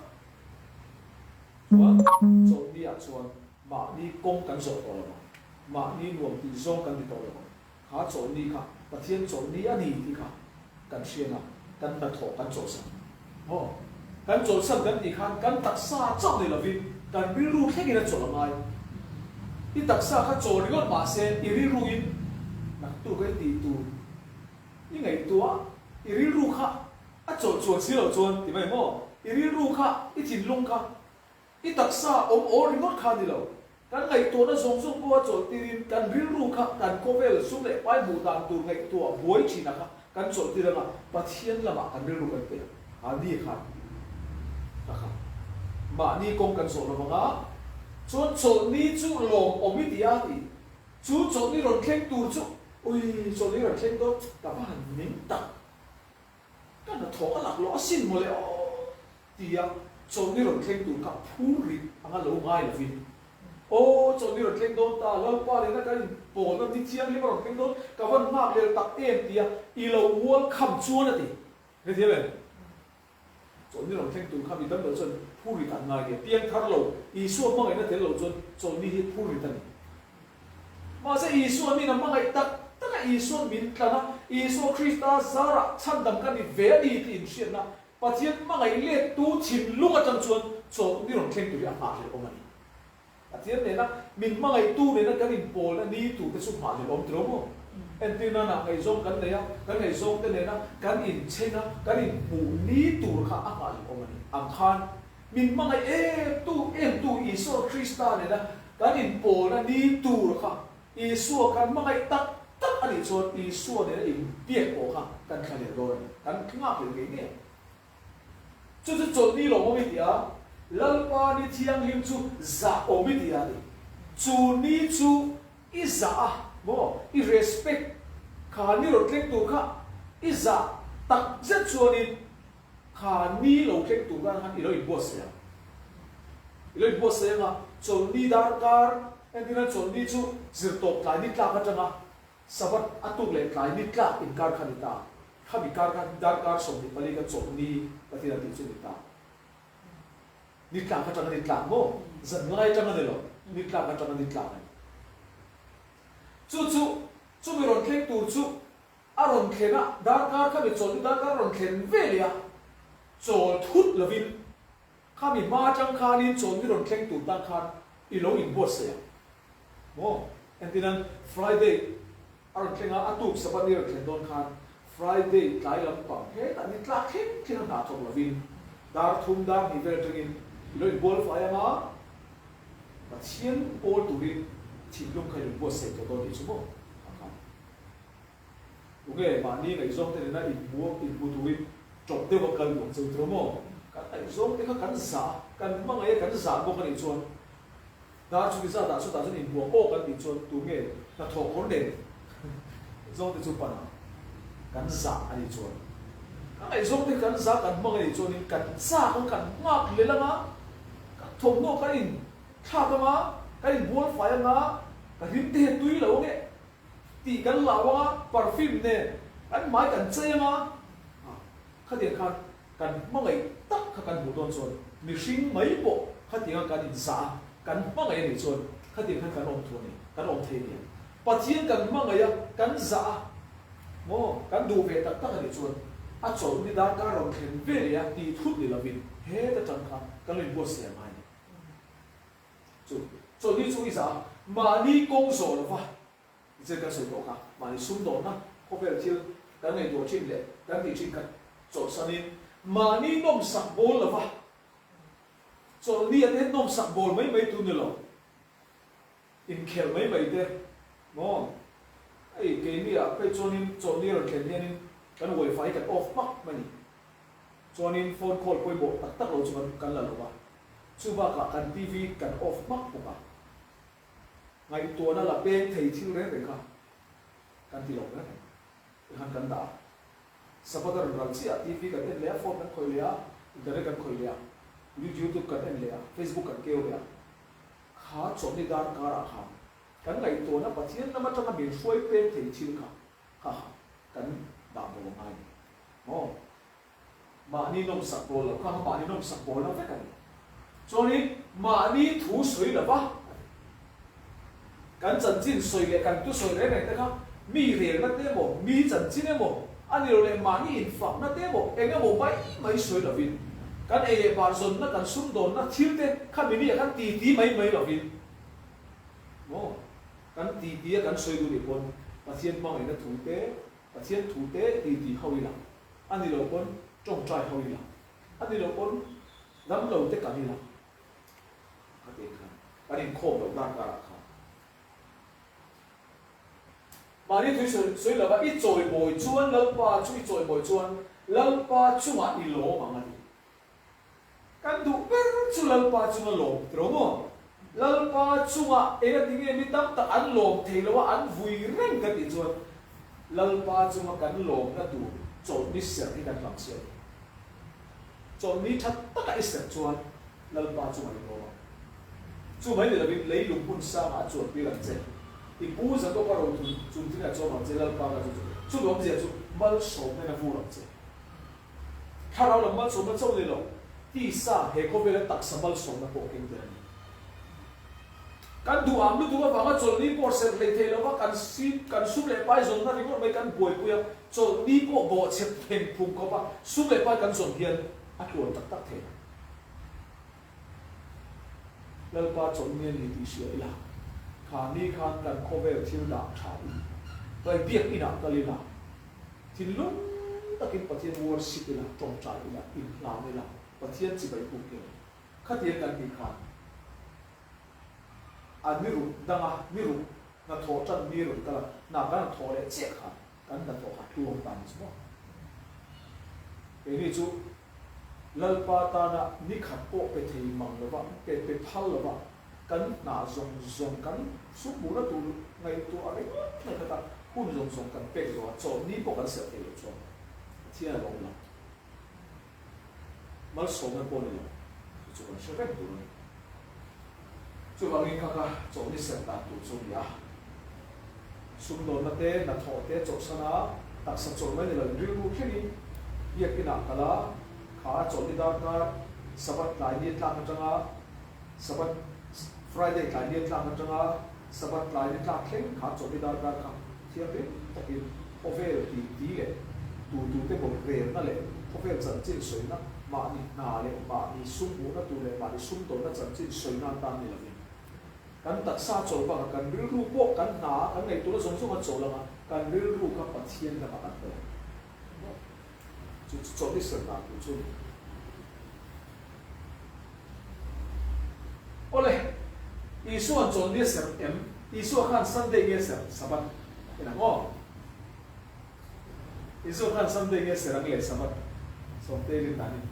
a, chuan chawlhni ah chuan mahni kawng kan zawh tawh lo ang, mahni nuam tih zawng kan ti tawh lo ang. Kha chawlhni kha Pathian chawlhni a ni tih kha kan hriat a, kan hnathawh kan chawlhsan. Aw, kan chawlhsan kan tih khan kan taksa chauh ni lovin kan rilru thlengin a chawlh a ngai. I taksa kha chawl ringawt mah se i rilruin naktuk a i tih tur i ngaihtuah, i rilru kha a chawlh chuan si loh chuan ti mai maw? I rilru kha, i thinlung kha I taksa awm aw ringawt kha ni lo. Kan ngaihtuahna zawng zawng pawha chawlhtirin kan rilru kha kan khawvel sum leh pai hmuh dan tur ngaihtuah buai thin a kha kan chawlhtir anga Pathian lamah kan rilru kan pe a ni khan kha kha mahni kawng kan zawh lo vanga chuan chawlhni chu lawmawm i ti a ti chu chawlhni rawn thleng tur chu. Ui, chawlhni rawn thleng dawn, ka va han ning tak. Ka hnathawh a laklawh asin mawle aw, tia chawlhni rawn thleng tur kha phur rit anga lo ngai lovin, Aw, chawlhni rawn thleng dawn ta, Lalpa nena kan inpawlna ni thianghlim a rawn thleng dawn, ka van nghak lel tak em, tia i lo welcome chuan a ti. Hrethiam em? Chawlhni rawn thleng tur kha mi dam lo chuan phur rit an ngai nia. Piang thar lo, Isua hmangaihna tel lo chuan chawlhni hi phur rit a ni. Mahse Isua min a hmangaih tak tak a, Isua'n min tlan a, Isua Krista zarah chhandam ka ni ve a ni tih inhriatna Pathian hmangaih lettu thinlung atang chuan chawlhni rawn thleng tur hi a nghahhlelh awm a ni. Pathian nena min hmangaihtu nena kan inpawlna ni turte chu nghahhlelh awm tiro maw? Entir nana ngaihzawng kan nei a, kan ngaihzawngte nena kan inchhen a, kan inhmuh ni tur kha a nghahhlelh awm a ni. Ang khan min hmangaih emtu emtu Isua Krista nena kan inpawlna ni tur kha Isua kan hmangaih tak tak a nih chuan Isua nena inbiak pawh kha kan thlahlel dawn a ni. Kan nghakhlelh ngei ngei ang. Chu chu chawlhni lawm awm i ti a, Lalpa ni thianghlim chu zah awm i ti a ni. Chu ni chu i zah a maw, i respect kha ni rawn thleng tur kha i zah tak zet chuanin kha ni lo thleng tur khan khan i lo inbuatsaih ang. I lo inbuatsaih ang a, chawlhni darkar, entirna chawlhni chu zirtawp tlai ni tlak atanga Sabbath a tuk leh tlai ni tlak inkar kha ni ta. Khami kar kha darkar 24 ka chawlh ni Pathian a tih chu ni ta. Ni tlak atanga ni tlak maw? Zan lai atanga ni lo, ni tlak atanga ni tlak a ni. Chu chu, chumi rawn thleng tur chu a rawn thlen a, darkar khami chawlh ni darkar a rawn thlen ve leh a, chawl thut lovin khami hma atang khanin chawlh ni rawn thleng tur tan khan i lo inbuatsaih ang maw? Entirnan Friday A rawn thleng a, a tuk Sabbath ni a rawn thlen dawn khan Friday tlai lampang hetah ni tlak thleng thleng a hna thawk lovin dar thum dar hnih vel atangin i lo inbual fai ang a, Pathian pawl turin thinlung kha i lo buatsaih tawh dawn tih chu maw ang khan. Tunge mahni ngaihzawng te nena inhmu inhmu turin tawp deuh a kal duh ang cheu tiraw maw? Kan ngaihzawng te kha kan zah a, kan hmangaih a kan zah bawk a nih chuan Dar chu ni zat ah chutah chuan inbuak aw kan tih chuan tu nge hnathawh kawr nen zawngte chu pan ang kan zah a nih chuan ka ngaihzawngte kan zah kan hmang a nih chuanin kan chak ang kan nghak lel anga kan thawmhnaw kan in thlak anga kan inbual fai anga ka hlim te hian tui lo ange tih kan lau anga perfume nen kan hmai kan chei anga khatiang khan Kan hmangaih tak kha kan hmuh dawn chuan mihring mai pawh khatianga kan inzah a, kan hmangaih a nih chuan khatiang khan kan awm thu a ni, kan awm thei a ni ang. Pathian kan hmangaih a, kan zah a, maw, kan duh ve tak tak a nih chuan a chawlh ni darkar rawn thlen ve leh a tih thut ni lovin heta tang khan kan lo inbuatsaih a ngai a ni. Chu chawlhni chu i zah a, mahni kawng zawh lova Zir kan sawi tawh kha, mahni sumdawnna khawvel thil kan ngaihtuah thin leh kan tih thin kha chawlhsanin mahni nawmsak bawl lova chawlhni a te nawmsak bawl mai mai tur ni lo, inkhelh mai mai te maw? Hei keini ah phei chuanin chawlhni rawn thlen hianin kan wifi hi kan off hmak mai ni. Chuanin phone call pawimawh tak tak lo chu kan la lo va, chubakah kan TV kan off hmak bawk a. Ngaihtuahna la peng thei thil reng reng kha kan ti lo reng reng. Tikhan kan dah a. Sabbath a rawn ral chiah a, TV kan en leh a, phone kan khawih leh a, internet kan khawih leh a, YouTube kan en leh a, Facebook kan keu leh a. Kha chawlhni darkarah khan kan ngaihtuahna Pathian lam atanga min hruai peng thei thil kha kha kan dah bo a ngai a ni. Maw? Mahni nawmsak bawl lo kha mahni nawmsak bawlna vek a ni. Chuanin mahni thu sawi lova a ti. Kan chanchin sawi leh kan tu sawi reng reng te kha mi relna te emaw, mi chanchin emaw, a ni lo leh mahni infakna te emaw, eng emaw mai mai sawi lovin, kan ei leh bar zawnna, kan sumdawnna thil te kha mimi ah khan titi mai mai lovin maw kan titi a kan sawi duh nih pawn Pathian hmangaihna thu te, Pathian thu te titi ho ila. A ni lo pawn tawngtai ho ila, a ni lo pawn dam lo te kan ila ka ti khan kan inkhawm loh dar karah khan mahni thui sawi sawi lova i chawimawi chuan Lalpa chu i chawimawi chuan Lalpa chungah i lawm ang a ti. Kan duh ber chu Lalpa chunga lawm tiro maw? Lalpa chungah eng a ti nge mi tam tak an lawm thei lo a, an vui reng ka tih chuan. Lalpa chunga kan lawmna tur chawlhni serh hi kan hlam si a ni. Chawlhni tha taka i serh chuan Lalpa chunga i lawm ang. Chu mai ni lovin leilung hmun sangah a chuantir ang che. I pu Jakoba ro chung thing a chawm ang che, Lalpa ka chu chu. Chumi awmzia chu malsawmna in a vur ang che. Thlarau lam malsawmna chauh ni lo, tisa he khawvela taksa malsawmna pawh keng tel a ni. Kan duh am lutuk avanga chawlhni pawh serh hlei thei lova kan si kan sum leh pai zawnna ringawt mai kan buaipui a, chawlhni pawh bawhchhe pheng phung khawp a sum leh pai kan zawn hian a tluan tak tak thei lo. Lalpa chawlhni a ni tih hria ila, kha ni khan kan khawvel thil dah tha in vai biak inah kal ila, thinlung takin Pathian worship ila, tawngtai ila, inhlan ila, Pathian chibai puk ila. Khatiang kan tih khan a ni ruk danga ni ruk hnathawh tan ni rawn kal a, hna kan rawn thawh leh chiah khan kan hnathawh kha tluang ta ni chu maw? Keini chu Lalpa tana ni khat pawh pe thei mang lova, pe pe phal lova kan hna zawng zawng kan sum hmuhna tur ngaihtuah ringawt mai kha ta hun zawng zawng kan pek zawh a, chawlhni pawh kan serh thei lo chuan Pathian a lo awm lo. Malsawmna pawh ni lo, chu chu kan hre reng tur a ni. Chuvangin kha ka chawlhni serh dan tur chu a ni a, sumdawnna te, hnathawh te chawlhsan a, taksa chawlh mai ni lo in rilru thlengin biak inah kal a, kha chawlhni darkar Sabbath tlai ni a tlak atanga Sabbath Friday tlai ni a tlak atanga Sabbath tlai ni tlak thleng kha chawlhni darkar kha thianghlim takin khawvel ti ti leh tu tute bawk relna leh khawvel chanchin sawina mahni hna leh mahni sum hmuhna tur leh mahni sum tawnna chanchin sawina atan ni lovin kan taksa chawl bakah kan rilru pawh kan hna a kan ngaihtuahna zawng zawng a chawl anga kan rilru kha Pathian lamah kan hawi ang. Chu chu chawlhni serh dan tur chu a ni. Awle, Isua'n chawlhni a serh em? Isua khan Sunday nge serh Sabbath en ang aw? Isua khan Sunday nge serh ang le Sabbath? Sawmtei rin danin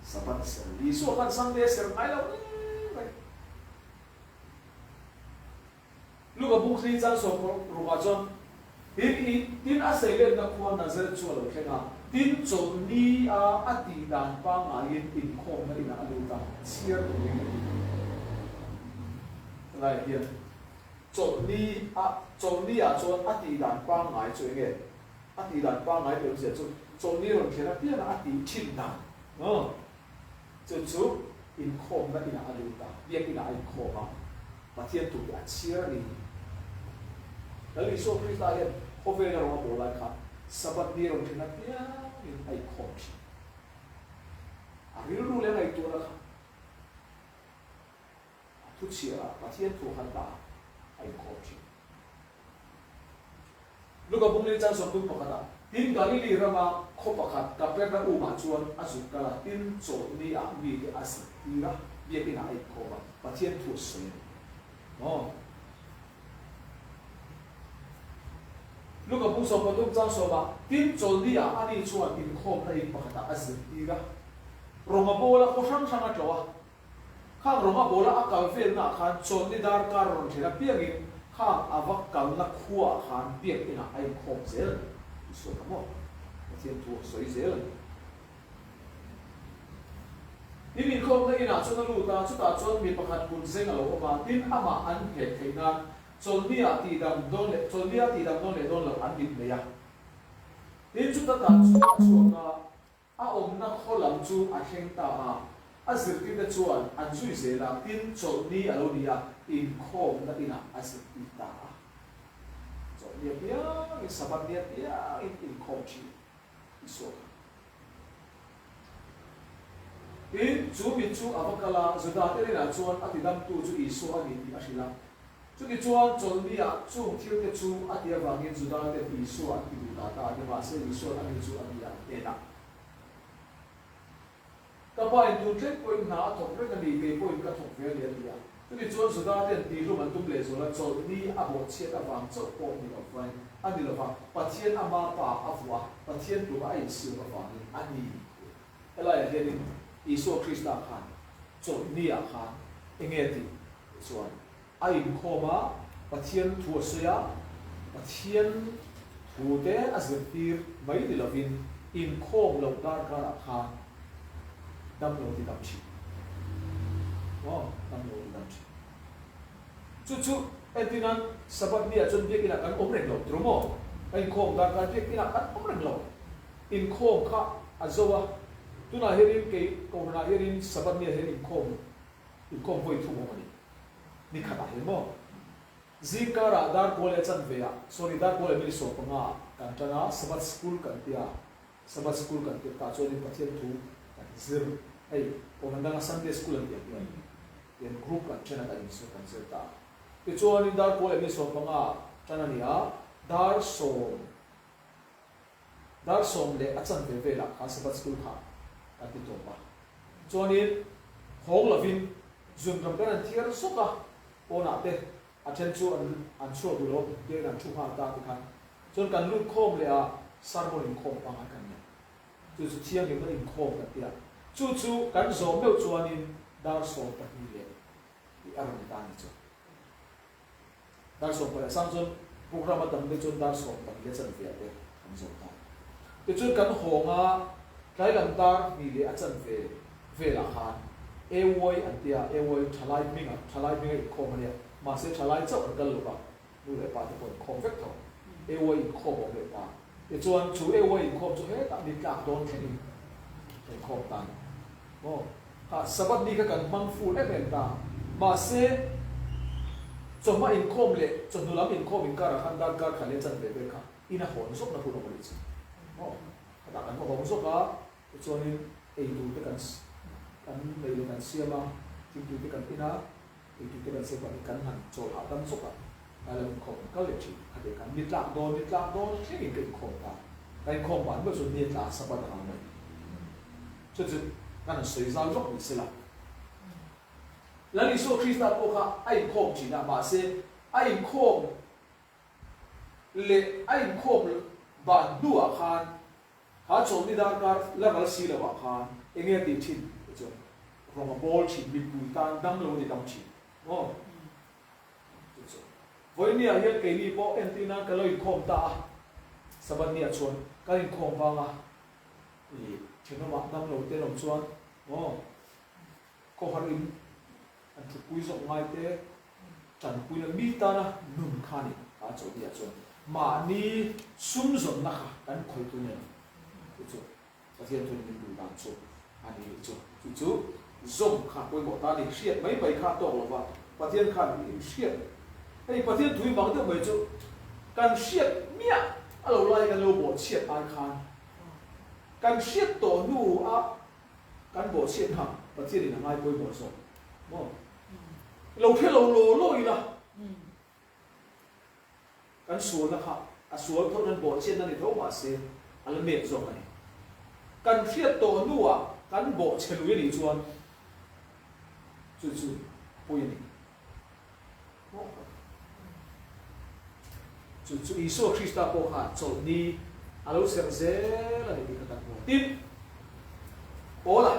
Sabbath a serh. Isua khan Sunday a serh ngai lo reng reng. Luka buk thli chang sawm rukah chuan tin i tin a seilenna khua Nazareth chu a lo thleng a, tin chawlhni a a tih dan pangngaiin inkhawmna inah a lut a, chhiar turin a ti. Helaiah hian chawlhni a chawlhni ah chuan a tih dan pangngai chu enge? A tih dan pangngai tih awmzia chu chawlhni rawn thlen apianga a tih thin dan chu chu inkhawmna inah a lut a, biak inah a inkhawm a. Pathian tur hi a chhiar a ni. Lal Isua Krista hian khawvela rawng a bawl lai khan Sabbath ni rawn then apiangin a inkhawm thin. A rilru leh a ngaihtuahna kha a thu chhiarah Pathian thu khan dah a inkhawm thin. Luka bungli chan 31ah, Tin Galili rama khaw pakhat Kapernaum-ah chuan a zuk kal a, tin chawlhni ah mite a zirtir a, biakinah a inkhawm a, Pathian thu a sawi a ni. Maw? Luka bung 13 chan sawmah, Tin chawlhni ah ani chuan inkhawmna in pakhatah a zirtir a, rawng a bawl a, khaw hrang hrang a tlawh a, Khang rawnga bawla a kal velnaah khan chawlhni darkar rawn thlen apiangin khang a va kalna khuaah khan biakinah a inkhawm zel a ni. Isua kha maw? Pathian thu a sawi zel a ni. Tin, inkhawmna inah chuan a lut a, chutah chuan mi pakhat kut zeng a lo awm a, tin, amah an hnek theih nan chawlhniah tihdam dawn leh chawlhnia tihdam dawn leh dawn loh an mit nei a. Tin, chuta tan chu a chhuak a. A awmna khaw lam chu a thleng ta a, a zirtirte chuan an zui zel a, tin, chawlhni a lo ni a, inkhawmna inah a zirtir ta a. Chawlhni apiangin, Sabbath ni apiangin inkhawm thin Isua kha. Tin, chu mi chu a va kal a, Judate rinah chuan a tidamtu chu Isua a ni tih a hrilh a. Chutichuan, chawlhniah chung thilte chu a ti avangin Judaten Isua an ti duh ta ta a, nimahse Isua'n ani chu a bia an hnenah, Ka pa in tun thleng pawhin hna a thawk reng a ni, kei pawhin ka thawk ve a ni, a ti a. Chutichuan, Judaten tihlum an tum lehzual a, chawlhni a bawhchhiat avang chauh pawh ni lo a ni lo va, Pathian ama pa a vuah a, Pathian tluk a insiam avangin a ni. Helaiah hianin Isua Krista khan chawlhniah khan enge a tih chuan a inkhawm a, Pathian thu a sawi a. Pathian thute a zirtir mai ni lovin inkhawm loh darkarah khan damlo ti dam thin. Aw, damlo ti dam thin. Chu chu entinan Sabbath ni ah chuan biakinah kan awm reng lo turu maw? Ka inkhawm darkar biakinah kan awm reng lo. Inkhawm kha a zo a, tunah hianin kei Kohhranah hianin Sabbath ni ah hian inkhawm inkhawm vawi thum awm a ni. Ni khatah hian maw? Zingkarah dar kawl leh chanve ah, sorry, dar kawl leh minute 15 ah kan tan a, Sabbath school kan tia, Sabbath school kan tirh tah chuanin Pathian thu kan zir, hei Kohhran danga Sunday school an tih ang hian tian group kan then a kan inzir kan zir ta. Tichuanin dar kawl leh minute 15 ah tan a ni a, dar sawm dar sawm leh a chanve velah khan Sabbath school kha kan ti tawp a. Chuanin hawng lovin zunram kan han thiar zawk a, Pawnah te a then chu an an chhuak duh lo biakin an thu nghal ta tikhan chuan kan lut khawm leh a sermon inkhawm pangngai kan nei. Chu chu thianghlimna inkhawm kan ti a, chu chu kan zawm meuh chuanin dar 12 leh tih a rawn ni ta a ni chu. Dar 12 a sang chuan program a tam deuh chuan dar 12 leh chanve ah te kan zawm ta. Tichuan kan hawng a tlailam dar hnih leh a chanve velah khan AY an tia, AY thalai hminga, thalai hminga inkhawm a nia, mahse thalai chauh an kal lo va, nu leh pa te pawh inkhawm vek tho, AY inkhawm awm leh ta. Tichuan chu AY inkhawm chu hetah ni tlak dawn thlengin ka inkhawm ta a ni. Maw? Kha Sabbath ni kha kan hmang full em em ta. Mahse chawhma inkhawm leh chawhnu lam inkhawm inkarah khan darkar khat leh chanve vel kha in a hawn zawkna hun awm a nih chu. Maw? Khatah kan va hawng zawk a. Tichuanin ei tur te kan kan nei leh kan siam a, thingpui te kan in a, ei tur te kan siam pah hi kan han chawl hahdam zawk a, tlai lam inkhawm kan kal leh thin. Kha te khan ni tlak dawn, ni tlak dawn thlengin ka inkhawm ta. Ka inkhawm ban meuh chuan ni a tla Sabbath a ral mai. Chu chu kan han sawi zal vak ni sela. Lal Isua Krista pawh kha a inkhawm thin a, mahse a inkhawm leh a inkhawm ban hnuah khan Kha chawlhni darkar la ral si lo ah khan enge a tih thin tih chuan rawng a bawl thin, mipui tan dam lo a ti dam thin maw? Chu chu vawiin ah hian keini pawh entir nan ka lo inkhawm ta a, Sabbath ni ah chuan kan inkhawm vang a i thenawmah dam lo te an awm chuan maw khawhar in an thutpui zawk ngai te Tanpuina mi tana nun kha ni kha chawlhni ah chuan mahni sum zawnna kha kan khawih tu nen chu chu Pathian chuan min duh dan chu a ni chu chu chu zawm kha pawimawh ta ni hriat mai mai kha tawk lova Pathian khan in hriat hei Pathian thui bang deuh mai chu kan hriat miah a lo lai kan lo bawhchhiat ai khan kan hriat tawh hnu a kan bawhchhiat kha Pathian in a ngai pawimawh zawk maw. Lo hre lo law law ila, kan sualna kha a sual tho nan bawhchhiatna ni tho mahse a la nep zawk a ni. Kan hriat tawh hnuah kan bawhchhe lui a nih chuan chu chu a pawi a ni. Chu chu Isua Krista pawh khan chawlhni a lo serh zel a ni tih kha kan hmu. Tin, Paula,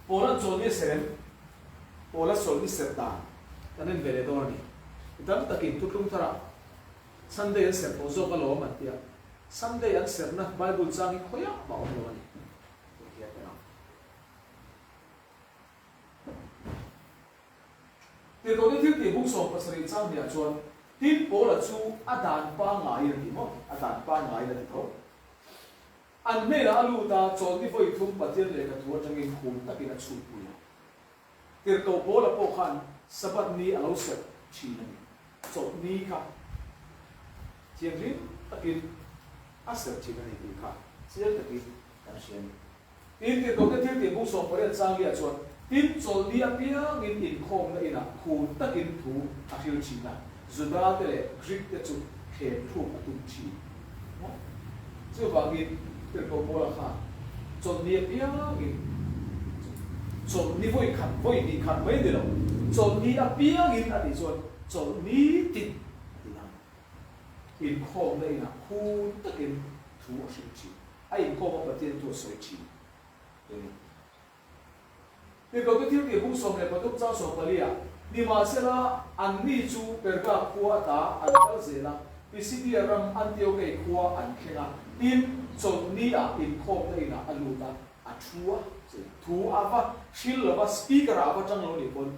Paula'n chawlhni a serh em? Paula chawlhni serh dan kan en ve leh dawn a ni. Mi tam takin thutlung tharah Sunday an serh tawh zawk alawm an ti a, Sunday an serhna Bible chang hi khawiah mah awm lo a ni tih hian en ang. Tirhkohte thil tih bung 17 chang hniah chuan, Tin, Paula chu a dan pangaiin a ti maw? A dan pangaiin a ti tho. An hnenah a lut a, chawlhni vawi thum Pathian lehkha thu atangin khum takin a chhutpui a. Tirhkoh Paula pawh khan Sabbath ni a lo serh thin a ni. Chawlhni kha thianghlim takin a serh thin a ni tih kha chiang takin kan hria a ni. Tin, tirhkohte thil tih bung 18 changlia chuan, Tin, chawlhni apiangin inkhawmna inah khur takin thu a hril thin a, Juda te leh Greek te chu thlem thluk a tum thin. Maw? Chuvangin, tirhkoh Paula khan chawlhni apiangin, chawlhni vawi khat, vawi hnih khat mai ni lo, chawlhni apiangin a tih chuan chawlhni tin a ti ang. Inkhawmna inah khur takin thu a hril thin. A inkhawm a Pathian chu a sawi thin a ni. Tirhkohte thil tih bung 13 chang 14 ah. Nimahsela, anni chu Perga khua ata an kal zel a, Pisidia ram Antiokei khua an thleng a, tin, chawlhni-ah inkhawmna inah a lut a, a thu a, thu a va hril lo va, speaker-ah a va tang lo nih pawn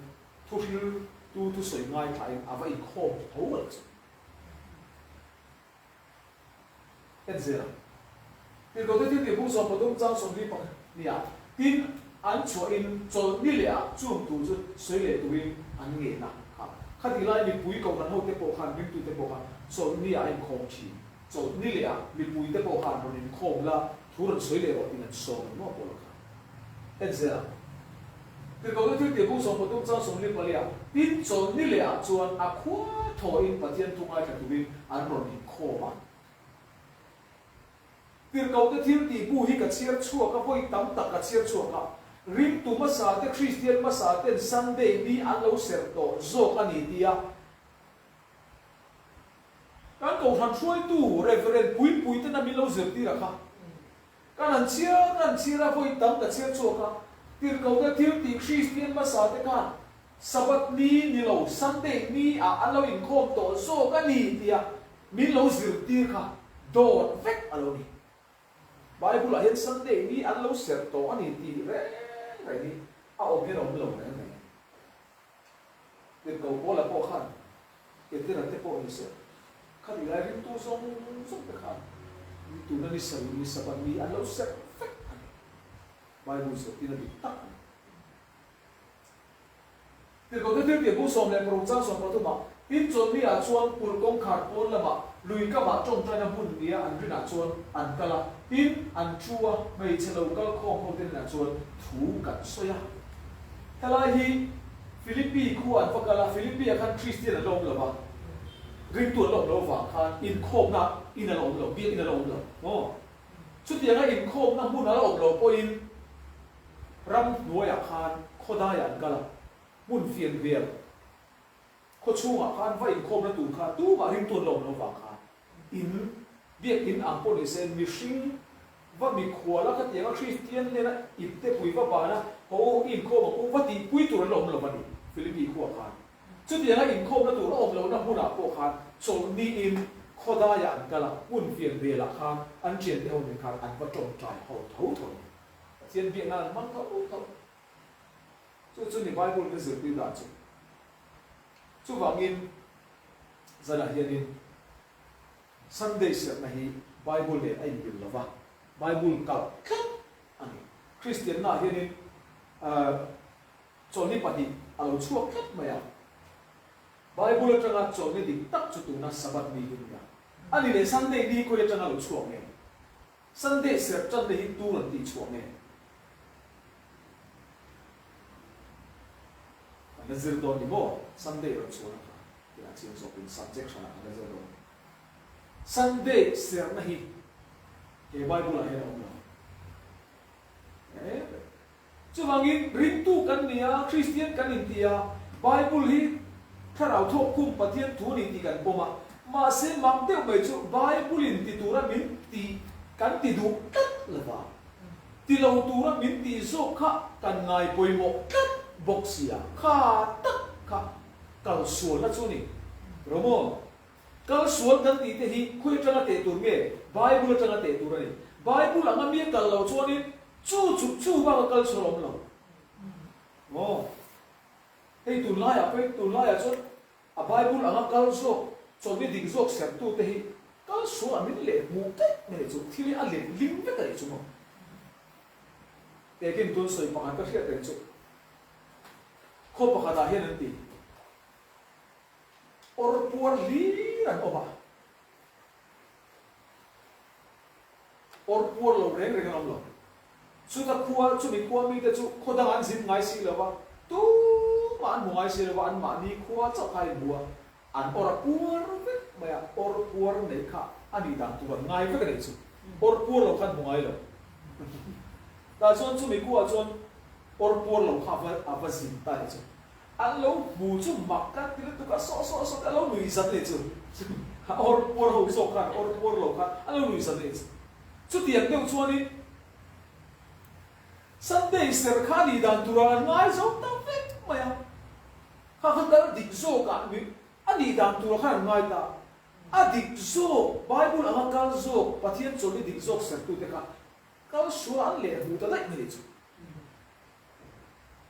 thuhriltu thusawi ngaithlain a va inkhawm tho a ni chu. En zel ang. Tirhkohte thil tih bung 13 chang 41 nia, tin, an chhuahin chawlhni leh ah chung tur chu sawi leh turin an ngen a, kha khatih lai mipui kohhran hote pawh khan ringtute pawh khan chawlhni ah a inkhawm thin. Chawlhni leh ah mipuite pawh khan rawn inkhawm la, thu rawn sawi leh rawh tiin an sawm ang maw Paula khan. En zel ang. Tirhkohte thil tih bung 13 chang 44 ah, tin chawlhni leh ah chuan a khua thawhin Pathian thu ngaithla turin an rawn inkhawm a. Tirhkohte thil tih bu hi ka chhiar chhuak a, vawi tam tak ka chhiar chhuak a. Ringtu hmasa te, Kristian hmasa ten Sunday ni an lo serh tawh zawk a ni tia kan kohhran hruaitu Reverend Puipui tena min lo zirtir a kha. Kan han chhiar kan chhiar a, vawi tam ka chhiar chhuak a. Tirhkohte thil tih Kristian hmasa te khan Sabbath ni ni lo Sunday ni ah an lo inkhawm tawh zawk a ni tia min lo zirtir kha dawt vek a lo ni. Bible ah hian Sunday ni an lo serh tawh a ni tih reng reng hi a awm hian a awm lo reng reng. Tirhkoh Paula pawh khan Petera te pawh ni se, khatih lai ringtu zawng zawng te khan tuna ni sarih ni Sabbath ni an lo serh vek a ni. Bible zirtirna dik tak a ni. Tirhkohte thil tih bung 16 chang 13 ah, Tin chawlhni ah chuan kulh kawngkhar pawn lamah lui kamah tawngtaina hmun nia an rinah chuan an kal a, tin an thu a, hmeichhe lo kal khawm ho te hnenah chuan thu kan sawi a. Helai hi Philippi khua an va kal a, Philippi ah khan Kristian an la awm lo va, ringtu an la awm lo vang khan inkhawmna in a la awm lo, biak in a la awm lo maw? Chutianga inkhawmna hmun a la awm lo pawhin ram hnuaiah khan khawdaiah an kal a, hmun fian vel khaw chhungah khan va inkhawmna tur kha tumah ringtu an la awm lo vang khan in biak in ang pawh ni se mihring va mikhual a khatianga Kristian hnena ipte pui va ban a, haw u i inkhawm ang u va tihpui tur an la awm lo a ni Philippi khuah khan. Chutianga inkhawmna tur a awm lohna hmunah pawh khan chawlhniin khawdaiah an kal a, hmun fian velah khan an thiante ho nen khan an va tawngtai ho tho tho a ni. Pathian biakna an hmang tho tho. Chu chu ni Bible min zirtir dan chu. Chuvangin zanah hianin Sunday serhna hi Bible nen a inmil lo va, Bible kalh tlat a ni. Kristiannaah hianin chawlhni pahnih a lo chhuak tlat mai a. Bible atanga chawlhni dik tak chu tuna Sabbath ni hi a ni a. A ni leh Sunday ni khawi atanga lo chhuak nge? Sunday serh tanna hi tur an tih chhuah nge? Kan la zir dawn ni maw? Sunday rawn chhuahna kha tia chiang zawkin subject hranah kan la zir dawn. Sunday serhna hi he Bible-ah hian a awm lo. Chuvangin ringtu kan ni a, Kristian kan inti a, Bible hi Thlarau thawk khum Pathian thu a ni tih kan pawm a. Mahse mak deuh mai chu Bible-in ti tura min tih kan ti duh tlat lo va. Ti lo tura min tih zawk kha kan ngai pawimawh tlat bawk sia. Kha tak kha kal sualna chu a ni. Romaw? Kal sual kan tih te hi khawi atanga teh tur nge? Bible atanga teh tur a ni. Bible anga mi a kal lo chuanin Chu chu chu bak a kal chhuah awm lo maw? Hei tunlaiah pawh tunlaiah chuan a Bible anga kal zawk chawlhni dik zawk serhtute hi kal sual an min leh hmuh daih mai a nih chu, thil hi a let lim vek a nih chu maw? Tekin tun sawi pakhat ka hriat reng chu khaw pakhatah hian an ti awr puar hlir an awm a. Awr puar lo reng reng an awm lo. Chuta khua, chumi khua mite chu khaw dang an zin ngai si lo va, tumah an hmu ngai si lo va, anmahni khua chauh kha a inhmu a, an awr a puar vek mai a, awr puar neih kha a nih dan tur an ngai vek a nih chu, awr puar lo kha an hmu ngai lo. Tah chuan chumi khuaah chuan awr puar lo kha a va a va zin ta a nih chu. An lo hmu chu mak ka ti lutuk a, saw saw saw te a lo nui zat a nih chu. A awr puar ho zawk khan, awr puar lo khan a lo nui zat a nih chu. Chutiang deuh chuanin Sunday serh kha nih dan turah an ngai zo ta vek mai a. Kha kha kal dik zawkah mi a nih dan turah khan an ngai ta. A dik zawk, Bible anga kal zawk, Pathian chawlhni dik zawk sertute kha kal sual an leh hmu ta daih mai nih chu.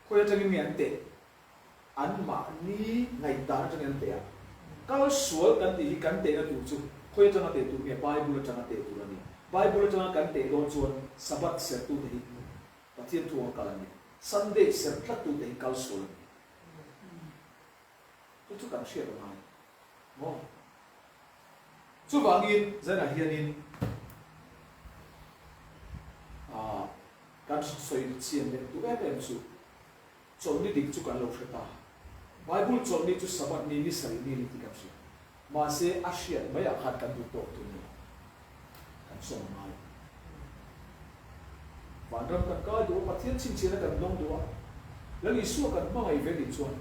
Khawi atangin nge an teh? Anmahni ngaihdan atangin an teh a. Kal sual kan tih hi kan tehna tur chu khawi atanga teh tur nge? Bible atanga teh tur a ni. Bible atanga kan teh dawn chuan Sabbath sertute hi Pathian thu anga kal an ni. Sunday ser tlattute hi kal sual an ni. Chu chu kan hriat a ngai maw? Chuvangin zanah hianin ah kan sawi chian leh duh em em chu chawlhni dik chu kan lo hre ta. Bible chawlhni chu Sabbath ni ni sarih ni ni tih kan hria. Mahse a hriat maiah khan kan duh tawk tur ni lo. Kan sawm a ngai. Vanram kan kai duh a, Pathian chhinchhiahna kan dawng duh a, Lal Isua kan hmangaih ve nih chuan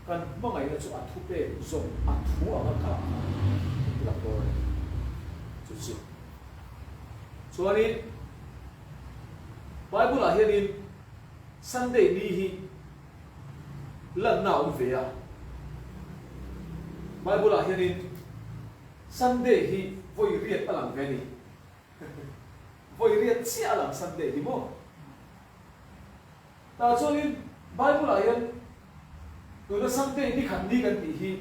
kan hmangaihna chu a thupek zawm a thu anga kal ah khan kan ti lang dawn a ni. Chu chu chuanin Bible ah hianin Sunday ni hi lanna a awm ve a, Bible ah hianin Sunday hi vawi riat a lang ve a ni. Vawi riat chiah a lang Sunday hi maw? Tah chuanin Bible ah hian tuna Sunday ni khat ni kan tih hi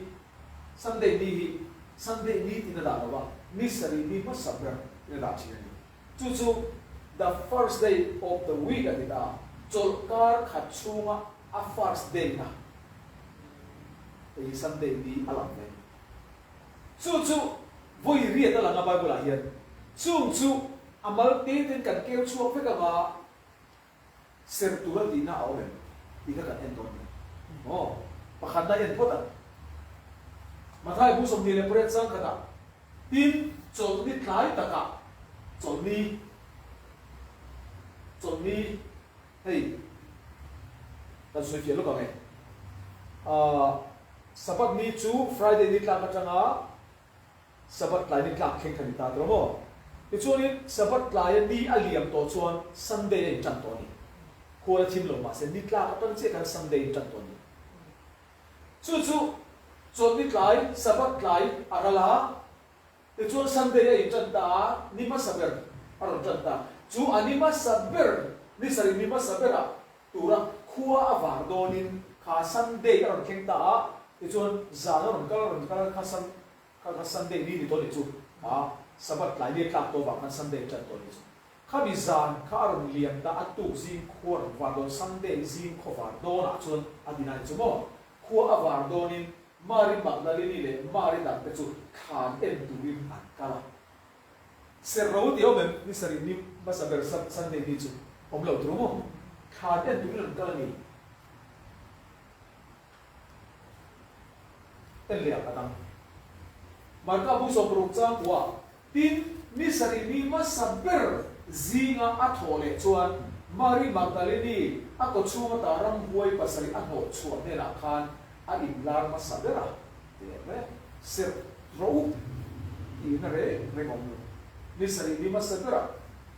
Sunday ni hi Sunday ni tiin a dah lo va, ni sarih ni hmasa ber in a dah thin a ni. Chu chu the first day of the week a ti ta, chawlhkar khat chhunga a first day na hei hi Sunday ni a lang ve. Chu chu vawi riat a lang a Bible ah hian. Chung chu a mal te ten kan keu chhuak vek anga ser tur a tihna a awm em tih kha kan en dawn nia. Aw, pakhatna en phawt ang. Mathai bu 28 chang khatah, Tin, chawlhni tlai takah, chawlhni, chawlhni, hei, kan sawi fiah lawk ang e. Ahh. Sabbath ni chu Friday ni tlak atanga Sabbath tlai ni tlak thleng kha ni ta tawh maw? Tichuanin Sabbath tlaia ni a liam tawh chuan Sunday a intan tawh a ni. Khual a thim lo mahse ni tlak atang chiah khan Sunday a intan tawh a ni. Chu chu chawlhni tlai, Sabbath tlai a ral a, tichuan Sunday a intan ta a, ni hmasa ber a rawn tan ta. Chu a ni hmasa ber, ni sarih ni hmasa berah Tura khua a var dawnin kha Sunday a rawn thleng ta a, tichuan zan a rawn kal a rawn kal a kha Sun kha kha Sunday ni ni tawh ni chu a Sabbath tlai ni a tlak tawh vang khan Sunday a ṭan tawh ni chu. Khami zan kha a rawn liam ta a tuk zing khua rawn var dawn Sunday zing khaw var dawnah chuan a din a ni chu maw? Khua a var dawnin Mary Magdalene leh Mary dangte chu thlan en turin an kal a. Serh ro tih a awm em? Ni sarih ni hmasa ber Sunday ni chu awm lo tur maw? Thlan en turin an kal a ni. En leh ang a dang. Marka bu 60 chang kuah, Tin, ni sarih ni hmasa ber zinga a thawh leh chuan Mary Magdalene a kawchhung ata ramhuai pasarih a hnawh chhuah hnenah khan a inlar hmasa ber a. Ti leh mai a, serh rawh u tiin a reng reng awm lo. Ni sarih ni hmasa berah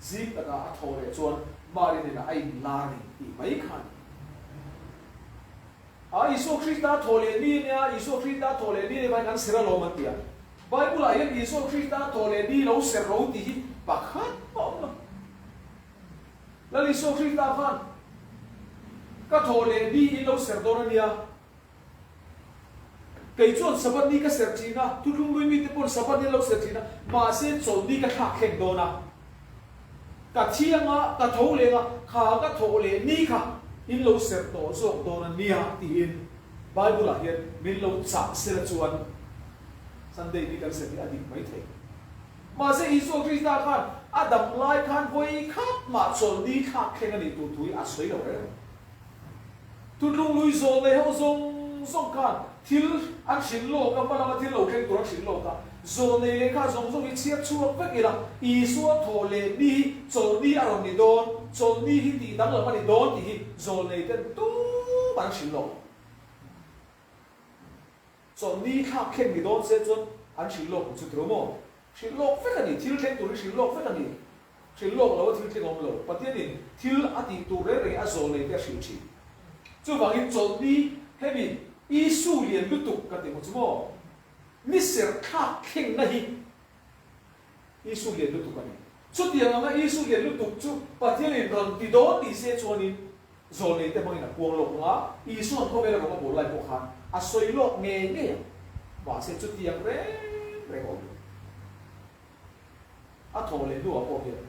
zing takah a thaw leh chuan Mari hnenah a inlar ni tih mai kha a ni. A Isua Krista thaw leh ni nia, Isua Krista thaw leh ni nia vangin an serh alawm an ti a. Bible-ah hian Isua Krista thaw leh ni lo serh ro tih hi pakhat pawh a awm lo. Lal Isua Krista khan ka thaw leh ni in lo serh dawn a nia. Kei chuan Sabbath ni ka serh thin a, thuthlung lui mite pawn Sabbath ni an lo serh thin a, mahse chawlh ni ka thlak thleng dawn a. Ka thiang a, ka tho leng a, kha ka thawh leh ni kha in lo serh tawh zawk dawn a nia tiin Bible ah hian min lo chah sela chuan Sunday ni kan serh hi a dik mai thei. Mahse Isua Krista khan a dam lai khan vawi khat mah chawlh ni thlak thleng a nih tur thu hi a sawi lo reng. Thutlung lui zawl nei ho zawng zawng khan thil an hrilh lawk a, hma lama thil lo thleng tur an hrilh lawk a. Zawl nei lehkha zawng zawng hi chhiar chhuak vek ila, Isua thawh leh ni hi chawlhni a rawn ni dawn, chawlhni hi tih danglam a ni dawn tih hi zawl nei ten tum an hrilh lawk. Chawlhni thlak thleng ni dawn se chuan an hrilh lawk ang chu tiro maw? Hrilh lawk vek a ni, thil thleng tur hi hrilh lawk vek a ni. Hrilh lawk lo a thil thleng a awm lo. Pathianin thil a tih tur reng rengin a zawl nei te a hrilh thin. Chuvangin chawlhni hemi. Isu lian lutuk ka ti maw chu maw? Ni serh thlak thlengna hi Isu lian lutuk a ni. Chutiang anga Isu lian lutuk chu Pathianin rawn ti dawn ni se chuanin zawlneite hmangin a puang lawk ang a, Isua'n khawvela rawng a bawl lai pawh khan a sawi lawk ngei ngei ang. Mahse chutiang reng reng a awm lo. A thawh leh hnuah pawh hian